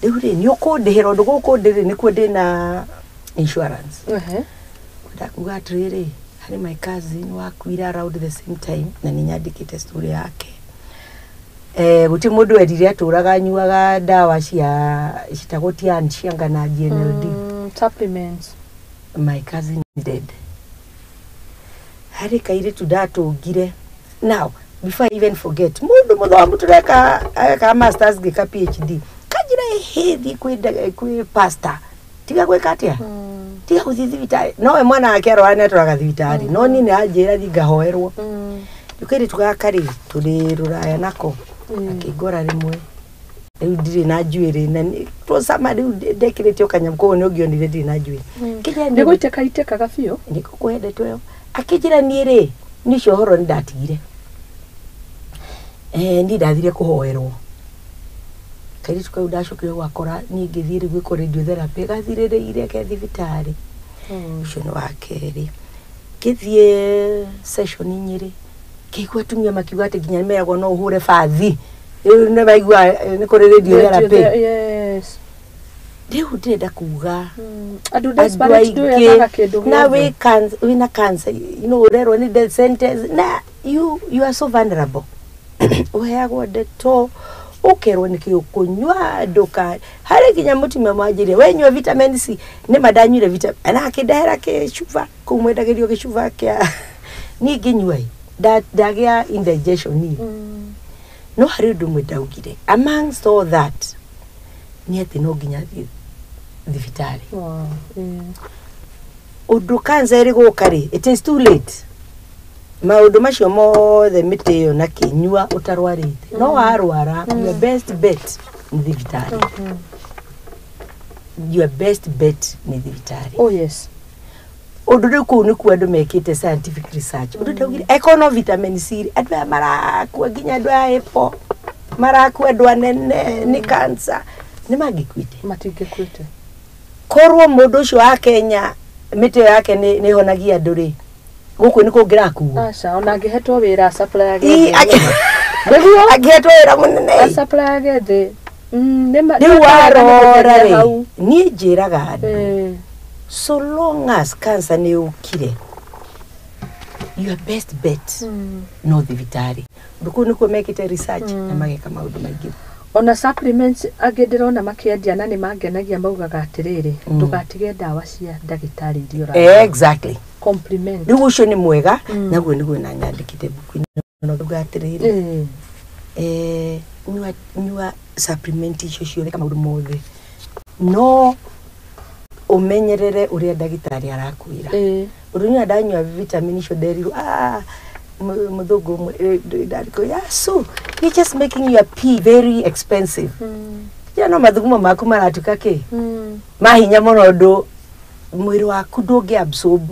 rĩu rĩ, nĩ ũkũndĩhĩra ũndũ gũkũ ndĩrĩ nĩkuo ndĩna insurance. Ndakuga atĩrĩrĩ, harĩ my cousin wakuire around the same time, na nĩ nyandĩkĩte story yake. Gũtirĩ mũndũ erire atũraga anyuaga ndawa cia citagwo tian cianga na GNLD. Supplements. My cousin dead. Harĩ kairĩtu ndatũngire. Now before I even forget, mũndũ mũthomu tũreka eka masters ngĩka PhD, kanjĩra ĩhĩ thiĩ kwĩ pastor, tiga gwĩka atĩa, tiga gũthiĩ thibitarĩ. Nowe mwana wake arwara nĩ atwaraga thibitarĩ, no niĩ nĩ anjĩra thiĩ ngahoerwo. Rĩu kairĩtu gaka rĩ, tũrĩ rũraya nako, akĩngora rĩmwe rĩu ndirĩ na njuĩrĩ na tũcama rĩu ndekĩrĩte o kanyamũ, koguo nĩ ũngĩonire ndirĩ na njuĩrĩ. Kĩnjĩra Nĩ gũitĩka itĩkaga biũ. Nĩ ngũkũhe ndeto ĩyo. Akĩnjĩra niĩ rĩ, niĩ ũcio ũhoro nĩ ndatigire, niĩ ndathire kũhoerwo. Kairĩtu kau ndacokire gwakora niĩ ngĩthiĩ rĩu gwĩkwo radiotherapy, gathirĩrĩire ke thibitarĩ. Ũcio nĩ wa kerĩ. Ngĩthiĩ session Nyĩrĩ, ngĩigua atumia makiuga atĩ nginya nĩmeragwo no ũhũre bathi. Rĩu nĩ maigua nĩ kũrĩ radiotherapy. Yes. Rĩu ndĩrenda kuga Andũ andũ desperate ndwethaga aingĩ kĩndũ na gĩothe. wĩ cancer, wĩna cancer, ũrerwo nĩ death sentence, na you are so vulnerable. Ũheagwo ndeto, ũkerwo nĩkĩ ũkũnyua, ndũka harĩ nginya mũtumia mwanjĩrie we nyua vitamin C. Nĩma ndanyuire vitamin na akĩndehera kĩcuba kũu mwendagĩrio, gĩcuba kĩa niĩ ngĩnyua ĩ, ndagĩa indigestion ĩ. No harĩ ũndũ ũmwe ndaugire amongst all that, nĩ atĩ no nginya thiĩ thibitarĩ. Wow. Ũndũ cancer ĩrĩ gũka rĩ, it is too late. Maũndũ macio mothe, mĩtĩ ĩyo na kĩnyua ũtarwarĩte, no warwara, your best bet nĩ thibitarĩ. Your best bet nĩ thibitarĩ. Oh yes. Ũndũ rĩu kũu nĩkuo andũ mekĩte scientific research. Ũndũ ndaugire eko no vitamin C rĩ, andũ aya marakua, nginya andũ aya ĩpo marakua, andũ anene nĩ cancer, nĩ mangĩkuĩte? Matingĩkuĩte. Korwo mũndũ ũcio wa Kenya mĩtĩ ĩyo yake nĩ ĩhonagia andũ rĩ, gũkũ nĩ kũngĩrakuo? Aca, ona angĩhetwo wĩra supply Ii, nĩguo angĩhetwo wĩra mũnene. Supply thĩ. Rĩu warora rĩ, niĩ njĩraga andũ, so long as cancer nĩ yũkire, your best bet no thibitarĩ. Ũndũ kũu nĩkuo mekĩte research na mageka maũndũ maingĩ. Ona supplements angĩ ndĩrona makĩendia na nĩ mangenagia, maugaga atĩrĩrĩ, ndũgatige ndawa cia ndagĩtarĩ iria ũra Exactly. Compliment. Rĩu ũcio nĩ mwega, naguo nĩguo na nyandĩkĩte mbuku-inĩ, no nduga atĩrĩrĩ, nyua, nyua supplement icio ciothe, ka maũndũ mothe, no ũmenyerere ũrĩa ndagĩtarĩ arakwĩra. Ũndũ niĩ ndanyua vitamin icio nderirwo, mũthũngũ ũmwe, ndarĩkwo, "So you're just making your pee very expensive." Ya no mathugumo maku maratuĩka kĩ mahinya mũno, ũndũ mwĩrĩ waku ndũngĩ absorb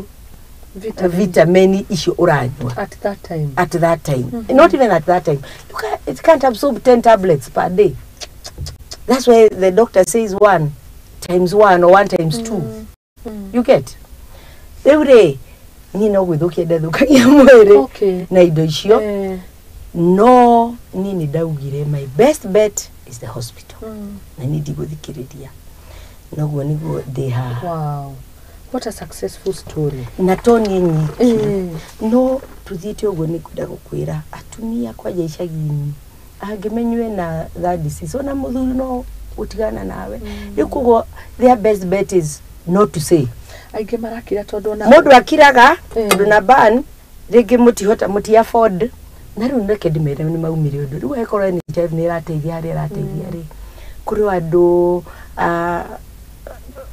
vitamin vitamin icio ũranyua at that time. At that time. Not even at that time, it can't absorb 10 tablets per day. That's why the doctor says one times one or one times two. You get? Rĩu rĩ, niĩ no gwĩthũkia ndethũkagia mwĩrĩ na indo icio. No niĩ nĩ ndaugire my best bet is the hospital, na niĩ ndigũthikĩrĩria, noguo nĩguo ndĩ haha. Wow, what a successful story. Na to niĩ nyiki, no tuthiĩte ũguo. Nĩ ngwenda gũkwĩra atumia kwanja icagi-inĩ, angĩmenywe na that disease, ona mũthuri no gũtigana nawe. Rĩu koguo their best bet is not to say. Aingĩ marakira tondũ ona Mũndũ akiraga tondũ na ban rĩngĩ mũtihota, mũti afford. Na rĩu reke ndĩmere nĩ maumire ũndũ rĩu, angĩkorwo NHIF nĩ ĩrateithia harĩa ĩrateithia rĩ, kũrĩ o andũ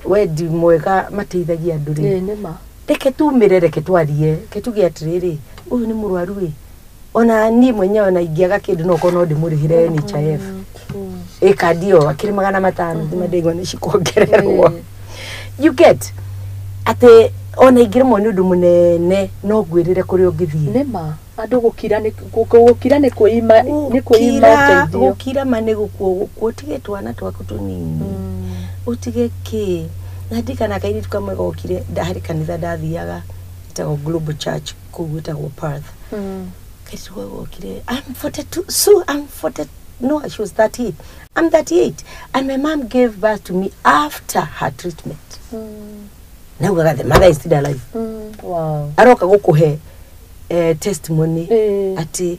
wendi mwega mateithagia andũ rĩ. Ĩ, nĩ ma. Reke tumĩre, reke twarie, reke tuge atĩrĩrĩ, ũyũ nĩ mũrwaru ĩ, ona niĩ mwenyewe ona ingĩaga kĩndũ no korwo no ndĩmũrĩhĩre NHIF. True. Ĩ kandi ĩyo akĩrĩ 500, thima ndĩigua nĩ cikongererwo. You get atĩ ona ingĩremwo nĩ ũndũ mũnene, no ngwĩrĩre kũrĩa ũngĩthiĩ. Nĩ ma, andũ gũkira nĩ gũkira nĩ kwĩima Gũkira ũteithio. Gũkira ma nĩ gũkuo, gũkuo. Ũtige twana twaku tũnini, ũtige kĩ. Na ndirikana kairĩtu kamwe gokire harĩ kanitha ndathiaga ĩtagwo Global Church kũu gwĩtagwo Perth. Kairĩtu kau gokire, "I'm 42, so I'm 40." No, she was 38. "I'm 38 and my mom gave birth to me after her treatment." Naugaga the mother is still alive. Aroka gũkũhe testimony atĩ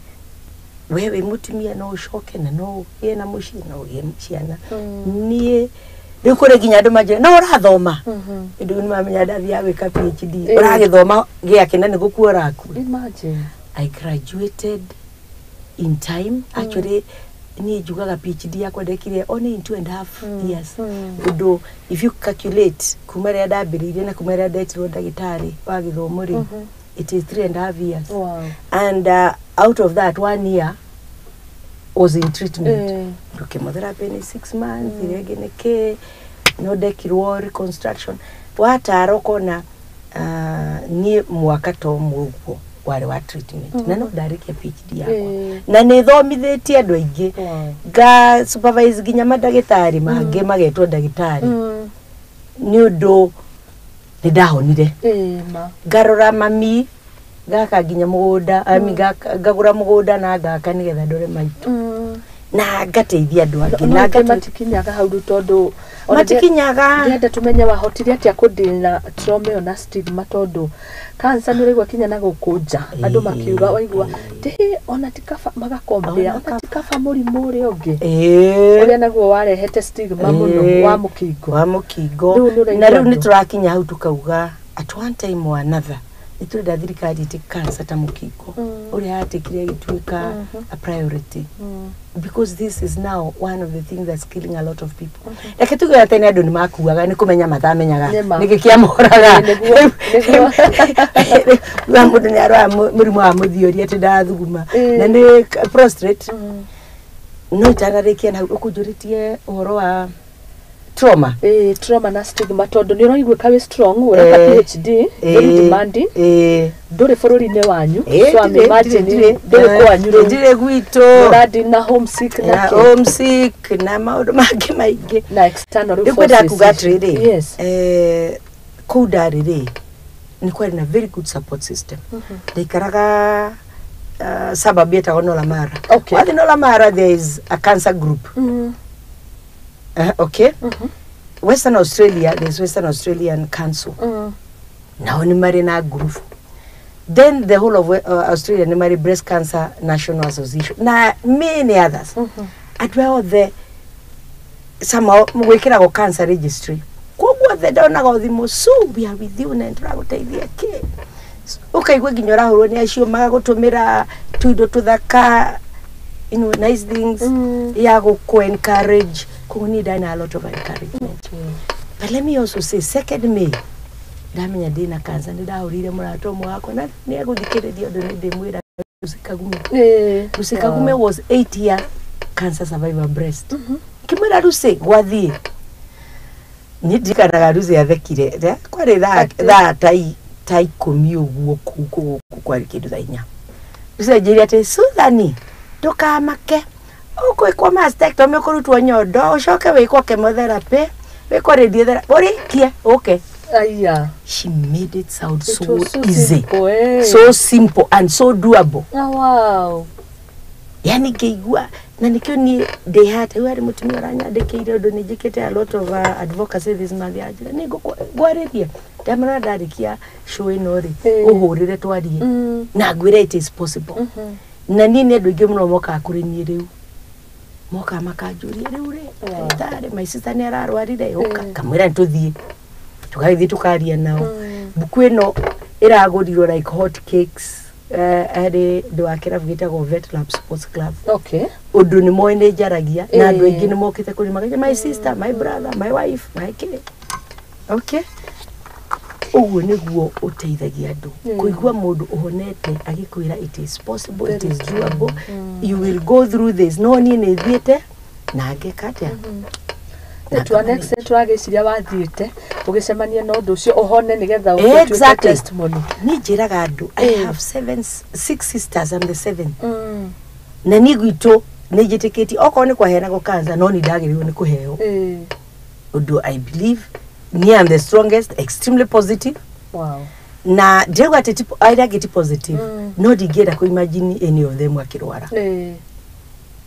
we wĩ mũtumia no ũcoke na no ũgĩe na mũciĩ, no ũgĩe ciana. Niĩ rĩu kũrĩ nginya andũ manjĩra, "No ũrathoma?" Ĩndĩ rĩu nĩmamenya ndathiaga gwĩka PhD. "Ũragĩthoma gĩake na nĩ gũkua ũrakua?" Imagine. I graduated in time. Actually, niĩ njugaga PhD yakwa ndekire only in 2.5 years. Ũndũ if you calculate kuma rĩrĩa ndambĩrĩirie na kuma rĩrĩa ndetirwo ndagĩtarĩ wa gĩthomo rĩ, it is 3.5 years. And out of that, one year was in treatment. Chemotherapy nĩ 6 months, ĩrĩa ĩngĩ nĩ kĩ, no ndekirwo reconstruction watara ũkona, niĩ mwaka to ũmwe ũguo. Warĩ wa treatment na no ndarĩkia PhD yakwa na nĩ thomithĩtie andũ aingĩ, nga supervise nginya mandagĩtarĩ mangĩ magetwo ndagĩtarĩ nĩ ũndũ nĩ ndahonire. Ma. Ngarora mami, ngaka nginya mũgũnda, I mean, ngagũra mũgũnda na ngaka nĩgetha ndore maitũ na ngateithia andũ angĩ no na angĩ matikinyaga hau rĩu tondũ ona matikinyaga. Ndĩrenda tũmenye wahotire atĩa kũdeal na trauma ĩyo na stigma, tondũ cancer nĩ ũraigua kinya na gũkũ nja andũ makiuga waigua ndĩ ona ti kaba magakombea ona ti kaba mũrimũ ũrĩa ũngĩ ũrĩa naguo warehete stigma mũno wa mũkingo. Wa mũkingo. Rĩu nĩ ũraigua Na rĩu nĩ andũ. Tũrakinya hau tukauga at one time or another nĩ tũrenda thirikari ĩtĩke cancer ta mũkingo ũrĩa yatĩkire ĩgĩtuĩka a priority, because this is now one of the things that's killing a lot of people. Reke tuge atĩ nĩ andũ nĩ makuaga nĩ kũmenya matamenyaga Nĩma. nĩkĩ kĩamoraga. Nĩguo. Wa mũndũ nĩ arwara mũrimũ wa mũthiori atĩ ndathuguma na nĩ prostate. No itanarĩkia na hau ũkũnjũrĩtie ũhoro wa trauma. Ĩĩ, trauma na stigma, tondũ nĩ ũraiguĩka wĩ strong, ũreka PhD, very demanding, ndũrĩ bũrũri-inĩ wanyu, so I'm imagining ndũrĩ kwanyu rĩu. Ndirĩ gwitũ. Ũradeal na homesick na na kĩ? Homesick na maũndũ mangĩ maingĩ. Na external Rĩu kwenda kuga atĩrĩrĩ, kũu ndarĩ rĩ, nĩ kwarĩ na very good support system. Ndaikaraga suburb yetagwo Nolamara. Wathiĩ Nolamara there is a cancer group. Okay, Western Australia there is Western Australian Council, nao nĩ marĩ na group. Then the whole of Australia nĩ marĩ Breast Cancer National Association na many others. Andũ aya othe somehow gwĩkĩragwo cancer registry, koguo othe ndonaga thimũ, "So we are with you na nĩtũragũteithia kĩ." Ũkaigua nginya ũrahũrwo nĩ acio magagũtũmĩra tuindo tũthaka, nice things ya gũkũ encourage. Koguo niĩ ndarĩ na a lot of encouragement. But let me also say, second May ndamenya ndĩna cancer, nĩ ndahũrĩire mũrata ũmwe wakwa na nĩ egũthikĩrĩria ũndũ nĩ ndĩmwĩra, Lucy Kagume. Lucy Kagume was 8 year cancer survivor, breast. Ngĩmwĩra, "Lucy, gwathiĩ." Niĩ ndirikanaga Lucy athekire. Kwarĩ Atĩ? Thaa ta 10 ũguo, kũu gũkũ kwarĩ kĩndũ thaa 4. Lucy anjĩrire atĩ, "Susan, ndũkamake, ũkwĩkwo mastectomy, ũkũrutwo nyondo, ũcoke wĩkwo chemotherapy, wĩkwo radiotherapy, ũrĩkie ũke." Aya. She made it sound It so was so easy, simple, eh. so simple and so doable. Oh, wow. Yani ngĩigua na nĩkĩo niĩ ndĩ haha rĩu harĩ mũtumia ũranyandĩkĩire ũndũ nĩ njĩkĩte a lot of advocacy this month, yanjĩra nĩ ngwarĩria ndamera ndarĩkia show ĩno rĩ, ũhũrĩre twarie na ngwĩre it is possible. Na niĩ nĩ andũ aingĩ mũno mokaga kũrĩ niĩ rĩu, mokaga makanjũria rĩu rĩ, ndagĩtarĩ, my sister nĩ ararwarire, ũka. Kamwĩra nĩ tũthiĩ, tũgagĩthiĩ tũkaria nao. Mbuku ĩno ĩragũrirwo like hot cakes, harĩ ndũ wa kĩrabu gĩtagwo Vet Lab Sports Club, ũndũ nĩ moĩ nĩ njaragia na andũ aingĩ nĩ mokĩte kũrĩ makauga my sister, my brother, my wife, my kid. Okay, ũguo nĩguo ũteithagia andũ kũigua mũndũ ũhonete agĩkwĩra it is possible, it is doable, you will go through this. No niĩ nĩ thiĩte na ngeka atĩa? Na to an extent ũragĩciria wathiĩte ũgĩcemania na ũndũ ũcio ũhone nĩgetha ũtuĩke testimony. Niĩ njĩraga andũ I have seven, six sisters, I'm the seventh. Na niĩ gwitũ nĩ njĩtĩkĩtie okorwo nĩ kwaheanagwo cancer, no nĩ ndagĩrĩirwo nĩ kũheo ũndũ. I believe niĩ am the strongest, extremely positive. Na ndirauga atĩ arĩa angĩ ti positive, no ndingĩenda kũ imagine any of them akĩrwara,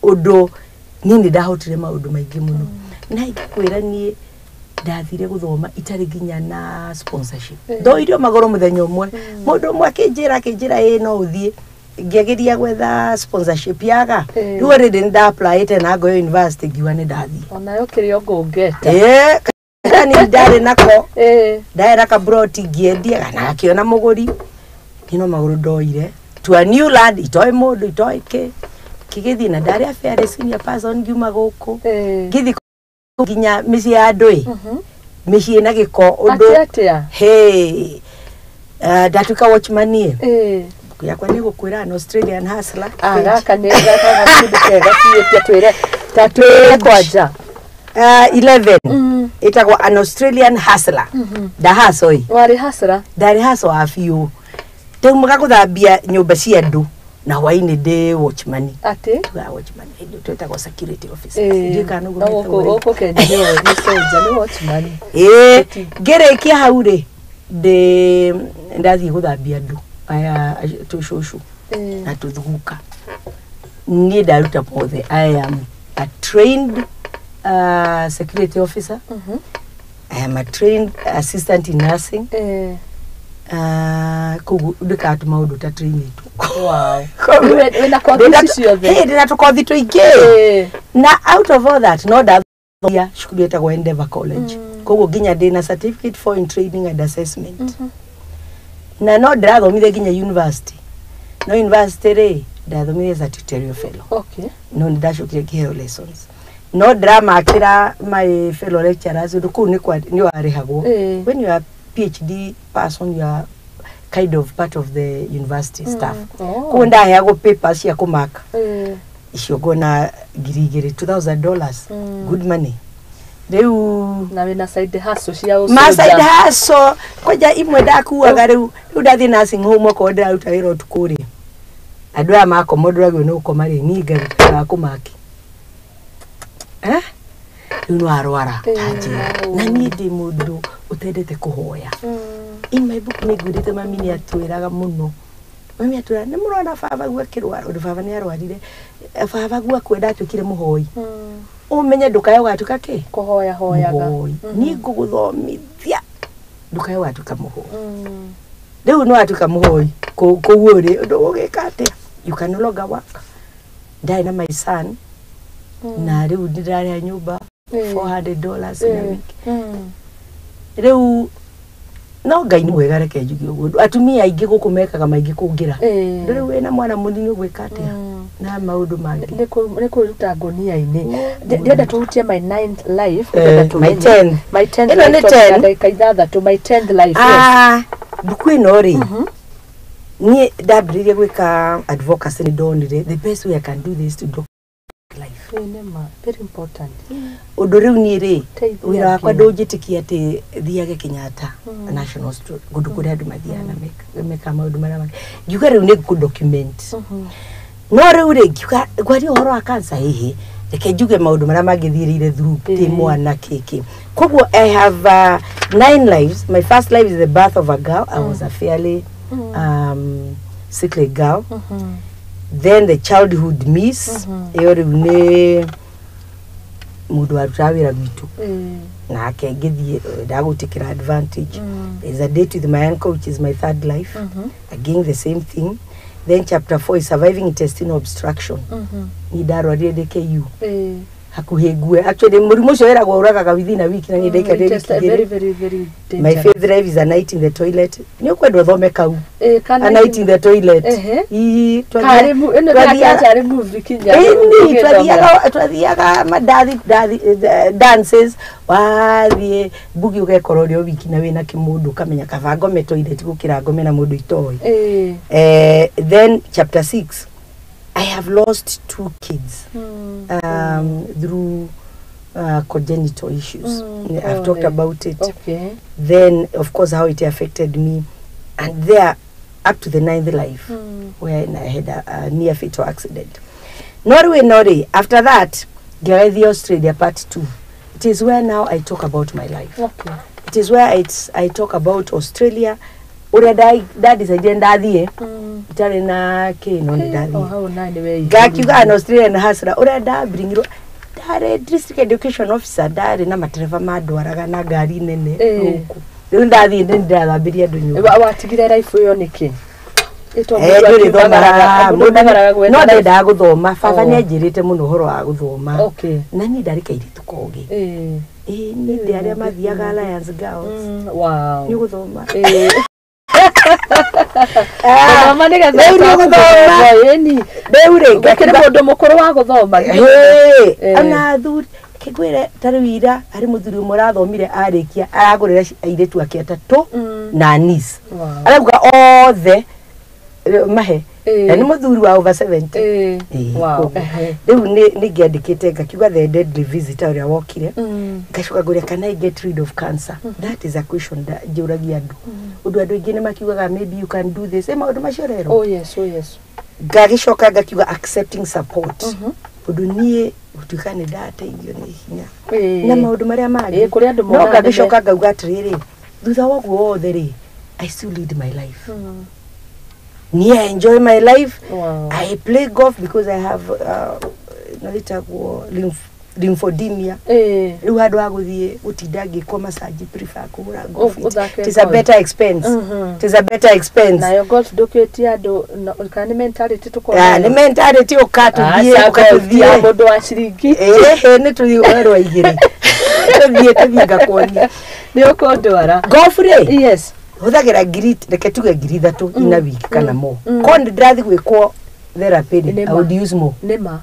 ũndũ niĩ nĩ ndahotire maũndũ maingĩ mũno. Na ingĩkwĩra niĩ ndathire gũthoma itarĩ nginya na sponsorship. Ndoirio magũrũ mũthenya ũmwe, mũndũ ũmwe akĩnjĩra ĩĩ no ũthiĩ. Ngĩgeria gwetha sponsorship yaga. Rĩu already nĩ nda-applyĩte na ngoyo university, ngiuga nĩ ndathiĩ. Onayo kĩrĩa ngũngeta. Ĩĩ, ni ndarĩ nako, ndarĩ na kabroti ngĩendia kana gakĩona mũgũri. Niĩ no magũrũ ndoire to a new land, itoĩ mũndũ, itoĩ kĩ, kĩgĩthiĩ na ndarĩ a fairly senior person ngiuma gũkũ, ngĩthiĩ nginya mĩciĩ ya andũ ĩ, mĩciĩ na gĩko ũndũ. Atĩ atĩa? Hey, ndatuĩka watchman ĩ. Mbuku yakwa nĩ gũkwĩra an Australian Hustler. Ah, gaka nĩ gaka gakundi kega biũ, ta twĩre, ta twĩre kwanja. 11 ĩtagwo An Australian Hustler. Ndahaco ĩ. Warĩ hasra. Ndarĩ haco wa biũ. Ndaumaga gũthambia nyũmba cia andũ na hwainĩ ndĩ watchman. Atĩ? Tugaga watchman, ĩndĩ twĩtagwo security officer. Eh, Ndiũĩ kana nĩguo no metagwo gũkũ rĩu. gũkũ Kenya nĩ soldier, nĩ watchman. Ĩĩ, ngĩrĩkia hau rĩ, ndĩ ndathiĩ gũthambia andũ aya tũcũcũ na tũthuguka. Niĩ ndaruta mothe. I am a trained security officer. I am a trained assistant in nursing. Koguo ndĩkaga tũmaũndũ ta trainĩtwo. Wow. Wĩna kothi ici ciothe? Ndĩna tũkothi tũingĩ. Na out of all that, no ndathomia cukuru ĩtagwo Endeavour College. Koguo nginya ndĩna certificate for in training and assessment. Na no ndĩrathomire nginya university. No university rĩ, ndathomire as a tutorial fellow. No nĩ ndacokire ngĩheo lessons. No ndĩramakĩra my fellow lecturers ũndũ kũu nĩ warĩhagwo. When you are PhD person, you are kind of part of the university staff. Koguo ndaheagwo papers cia kũmaka. Icio ngona 2,000, $2000. Good money. Rĩu Na wĩna side hustle cia ma ũsoldier. side hustle kwanja imwe ndakuaga rĩu rĩu ndathiĩ nursing home okorwo ndĩraruta wĩra ũtukũ rĩ, andũ aya makoma ndũragĩrĩirwo nĩ gũkoma rĩ, niĩ ngaruta wa kũmaki. Eh? Rĩu no arwara ta njĩra. Na niĩ ndĩ mũndũ ũtendete kũhoya. In my book nĩ ngwĩrĩte mami nĩ atwĩraga mũno. Mami atwĩraga nĩ mũrona baba guo akĩrwara, ũndũ baba nĩ arwarire. Baba guo akua ndatuĩkire mũhoi. Ũmenye ndũkae ũgatuĩka kĩ? Kũhoya hoyaga. Mũhoi. Niĩ ngũgũthomithia ndũkae ũgatuĩka mũhoi. Rĩu nĩ watuĩka mũhoi koguo rĩ, ũndũ ũgĩka atĩa? You can no longer work. Ndarĩ na my son na rĩu ndĩrarĩha nyũmba $400 in a week. Rĩu no Ngai nĩ mwega, reke njuge ũguo. Atumia aingĩ gũkũ mekaga maingĩ kũngĩra. Rĩu wĩna mwana mũnini ũgwĩka atĩa? Na maũndũ mangĩ. Nĩ kwĩruta ngũnia-inĩ. Ndĩrenda tũhutie my ninth life. Eh, ndĩrenda my tũmenye. 10th. My 10th Ĩno life, nĩ tondũ 10. ndagĩka ithathatũ, my 10th life, yes. Ah, mbuku ĩno rĩ, niĩ ndambĩrĩirie gwĩka advocacy nĩ ndonire the best way I can do this to document life. Ĩĩ, nĩ ma, very important. Ũndũ rĩu niĩ rĩ, Teithia wĩra wakwa angĩ. ndũnjĩtĩkia atĩ thiage Kenyatta National Hospital, kũndũ kũrĩa andũ mathiaga na mekaga maũndũ marĩa mangĩ. Ngiuga rĩu nĩ ngũ document. No rĩu rĩ, ngiuga ngwaria ũhoro wa cancer hihi, reke njuge maũndũ marĩa mangĩthiĩrĩire through ndĩ mwana kĩkĩ. Koguo I have nine lives. My first life is the birth of a girl. I was a fairly sickly girl. Then the childhood miss, ĩyo rĩu nĩ mũndũ warutaga wĩra gwitũ nake ngĩthiĩ ndagũtĩkĩra advantage. There's a date with my uncle, which is my third life. Again the same thing. Then chapter 4 is surviving intestinal obstruction. Ni ndarwarire ndĩ KU hakuhĩ ngue. Actually mũrimũ ũcio wĩragwo ũragaga within a week na niĩ ndaikarire Just wiki very igĩrĩ. very very My dangerous. fifth life is a night in the toilet. Nĩ ũkwenda ũthome kau. Kana A night in the toilet. Ii, Karĩ ĩno ndĩrakĩra tarĩ movie kinya. Ĩni, twathiaga mandathi dances, wathiĩ mbugi ũgekora ũrĩ o wiki na wĩna kĩmũndũ ũkamenya kaba ngome toilet gũkĩra ngome na mũndũ itoĩ. Then chapter 6, I have lost two kids through congenital issues. I've talked pole. about it. Then of course how it affected me, and there up to the ninth life where I had a near fatal accident. Norway, Norway. After that, the Australia part 2. It is where now I talk about my life. It is where I talk about Australia. Ũrĩa nda-decide ndathiĩ itarĩ na kĩ no nĩ O ndathiĩ hau na nĩ we. Ngakiuga an Australian hustler ũrĩa ndabringirwo ndarĩ district education officer, ndarĩ na matereba mandwaraga na ngari nene gũkũ. Rĩu ndathiĩ nĩ ndĩrathambirie andũ nyũmba. Watigire life ĩyo nĩkĩ? Ndũrĩthomaga mũndũ no ndendaga gũthoma. Baba Oh. nĩ anjĩrĩte mũno ũhoro wa gũthoma na niĩ ndarĩ kairĩtu kogĩ. Ĩĩ, niĩ ndĩ arĩa mathiaga Alliance Girls. Nĩ ũgũthoma. Gũthoma nĩgetha Rĩu nĩ ũgũthoma. Ĩni. Rĩu rĩ, Gũkĩrĩ mũndũ mũkũrũ wa gũthoma. Hĩ, ona athuri kĩngwĩre ta rĩu ira harĩ mũthuri ũmwe ũrathomire arĩkia aragũrĩra airĩtu ake atatũ na niece. Arauga othe mahe na nĩ mũthuri wa over 70. Koguo. Rĩu nĩ ngĩandĩkĩte ngakiuga the deadly visitor ũrĩa wokire, ngacoka ngũria, can I get rid of cancer? That is a question njũragia andũ. Ũndũ Ũndũ andũ aingĩ nĩ makiugaga maybe you can do this, maũndũ macio rero. Oh yes, oh yes. Ngagĩcoka ngakiuga accepting support, ũndũ niĩ gũtuĩka nĩ ndateithio nĩ hinya na maũndũ marĩa mangĩ. Kũrĩ andũ no monaga ngagĩcoka ngauga atĩrĩrĩ, thutha wa ũguo wothe rĩ, I still lead my life. Niĩ I enjoy my life. I play golf because I have no ĩtagwo lymphedema. Rĩu handũ ha gũthiĩ gũtinda ngĩkwo massage, prefer kũhũra golf. Ũthake It is a golf. better expense. It is a better expense. Nayo golf ndũkĩtie andũ kana nĩ mentality tũkorwo Ah, nayo? nĩ mentality, ũka tũthiĩ, Aca, ũka golf ti ya tũthiĩ. mũndũ wa ciringi. Ĩhĩ, nĩ tũthiĩ werũ igĩrĩ, tũthiĩ ngakuonia. Nĩ ũkũndwara. Golf rĩ, Yes. hũthagĩra ngiri, reke tuge 3,000 ina wiki kana mo. Ko nĩ ndĩrathiĩ gwĩkwo therapy rĩ, Nĩ I ma. would use more. Nĩ ma.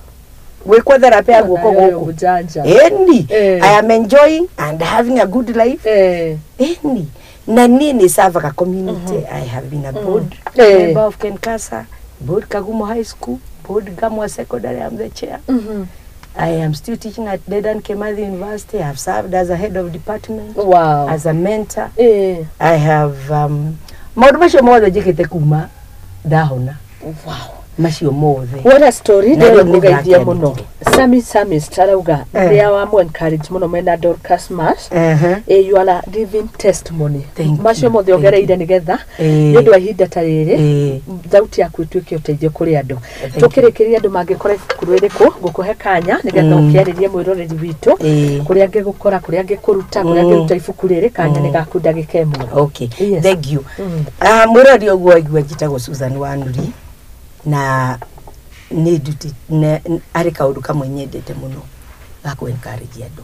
Gwĩkwo therapy ya guoko Nayo gũkũ. mũjanja. Ĩni. Eh. I am enjoying and having a good life. Ĩni, na niĩ nĩ servaga community. I have been a board member of Kenkasa board, Kagumo High School board, Gamwa Secondary, I'm the chair. I am still teaching at Dedan Kimathi University. I have served as a head of department, as a mentor. I have maũndũ macio mothe njĩkĩte kuma ndahona. Macio mothe. What a story. Na rĩu Ndĩrenda kũgeithia nĩ mũno Sami Samis arauga rĩrĩa wamu encourage mũno mwena Dorcas Mash. You are a living testimony. Thank you, Macio mothe thank ongereire nĩgetha nĩ ũndũ wa ihinda ta rĩrĩ thauti yaku ĩtuĩke ũteithio kũrĩ andũ. Thank you. Tũkĩrĩkĩria, andũ mangĩkora ibuku rĩrĩkũ, ngũkũhe kanya nĩgetha ũkĩarĩrie mwĩroreri witũ kũrĩa angĩgũkora, kũrĩa angĩkũruta, kũrĩa angĩruta ibuku rĩrĩ. Kanya nĩ gaku, ndagĩka ĩmwe. Okay. Yes. Thank you. Ah, mwĩrori ũguo aigua, njĩtagwo Susan Wanuri na nĩ nduti arĩ kaũndũ kamwe nyendete mũno ga kũ encourage andũ,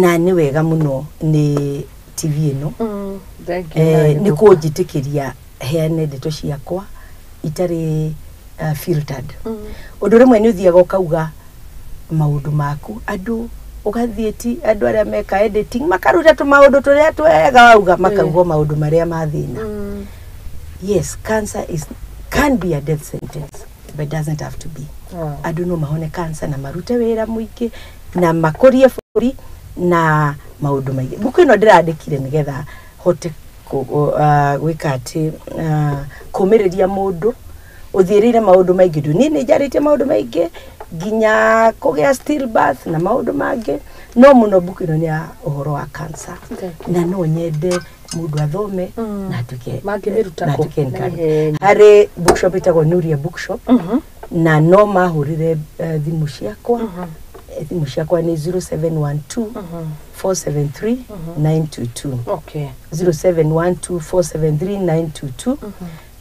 na nĩ wega mũno nĩ TV ĩno. Thank you. Nĩ kũnjĩtĩkĩria heane ndeto ciakwa itarĩ filtered. Ũndũ rĩmwe nĩ ũthiaga ũkauga maũndũ maku, andũ ũgathiĩ ti andũ arĩa meka editing makaruta tũmaũndũ tũrĩa twega wauga, makaugwo maũndũ marĩa ma thĩna. Yes, cancer is can be a death sentence, but it doesn't have to be. Andũ no mahone cancer na marute wĩra mũingĩ na makũrie bũrũri na maũndũ maingĩ. Mbuku ĩno ndĩrandĩkire nĩgetha hote gwĩka atĩ kũmĩrĩria mũndũ ũthiĩrĩire maũndũ maingĩ. Ndũ niĩ nĩ njarĩtie maũndũ maingĩ nginya kũgĩa stillbirth na maũndũ mangĩ, no mũno mbuku ĩno nĩ ya ũhoro wa cancer. Thank you. Na no nyende mũndũ athome na atuĩke Mangĩmĩruta na kũ? atuĩke Na encouraged. ihenya. Harĩ bookshop ĩtagwo Nuria Bookshop, na no mahũrĩre thimũ ciakwa. Thimũ ciakwa nĩ 0712 473 922. 0712 473 922,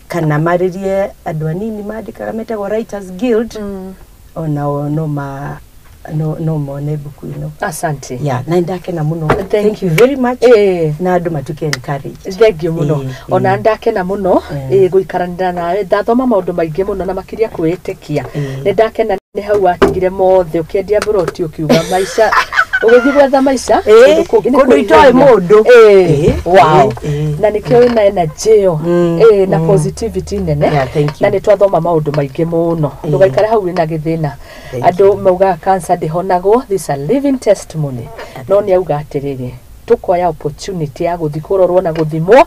kana marĩrie andũ anini mandĩkaga metagwo Writers Guild. Onao no mone mbuku ĩno. Asante. Yeah, na ndakena mũno. Thank Thank you very much. Na andũ matuĩke encouraged. Thank you mũno. Ona ndakena mũno gũikaranĩra nawe, ndathoma maũndũ maingĩ mũno na makĩria kwĩĩtĩkia. Nĩ ndakena nĩ hau watigire mothe ũkĩendia mburoti, ũkiuga maica, ũgĩthiĩ gwetha maica kũndũ kũngĩ. Nĩ Kũndũ itoĩ kwĩihũria. Mũndũ. Wow. Na nĩkĩo wĩna energy ĩyo na positivity nene. Yeah, thank you. Na nĩ twathoma maũndũ maingĩ mũno. Ndũgaikare hau wĩna gĩthĩna. Thank. Andũ maugaga cancer ndĩhonagwo, this is a living testimony. No nĩ auga atĩrĩrĩ, tũkoya opportunity ya gũthiĩ kũrorwo na gũthimwo.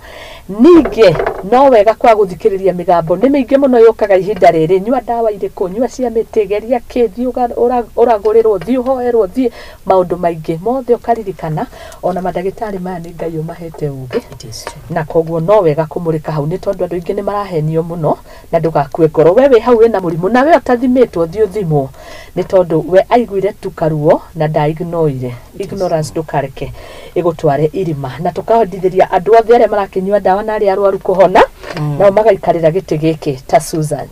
Ningĩ no wega kwa gũthikĩrĩria mĩgambo nĩ mĩingĩ mũno yũkaga ihinda rĩrĩ, nyua ndawa irĩkũ, nyua cia mĩtĩ, geria kĩ, thiĩ ũragũrĩrwo, thiĩ ũhoerwo, thiĩ maũndũ maingĩ mothe, ũkaririkana ona mandagĩtarĩ maya nĩ Ngai ũmahete ũgĩ. It is true. Na koguo no wega kũmũrĩka hau nĩ tondũ andũ aingĩ nĩ marahenio mũno. Na ndũgakue ngoro we wĩ hau wĩna mũrimũ na we ũtathimĩtwo, thiĩ ũthimwo, nĩ tondũ we aiguire tu karuo na ndaignoire. Ignorance ndũkareke ĩgũtware irima. Na tũkahotithĩria andũ othe arĩa marakĩnyua ndawa na arĩa arwaru kũhona, nao magaikarĩra gĩtĩ gĩkĩ ta Susan.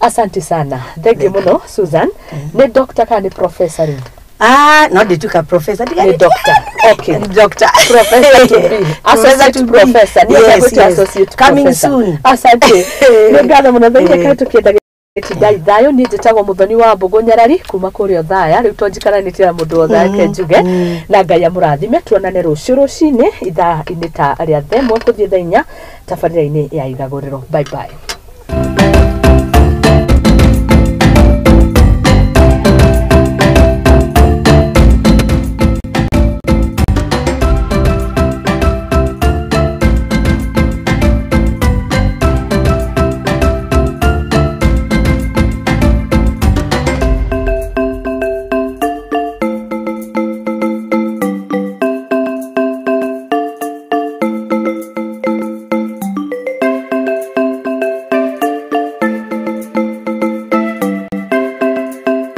Asante sana, thank you mũno Susan. Nĩ doctor kana nĩ professor rĩu? Ah, no ndituĩka professor. Nĩ doctor, okay. Doctor. Professor to be. Professor Associate to be. professor. Nĩ Yes, yes, yes. associate Coming professor. soon. Asante, nĩ ngatho mũno. Thaire kaĩ tũkĩenda gĩtindai thayũ. Niĩ njĩtagwo Mũthoni wa Mbũgũ Nyarari kuma kũrĩa Othaya. Rĩu to njikaranĩtie na mũndũ Othaya, ke njuge na Ngai amũrathime. Tuonane rũciũ rũcinĩ ithaa-inĩ ta rĩa 1:30 kũthiĩ 4:00 tabarĩra-inĩ ya Igagũrĩro. Bye bye.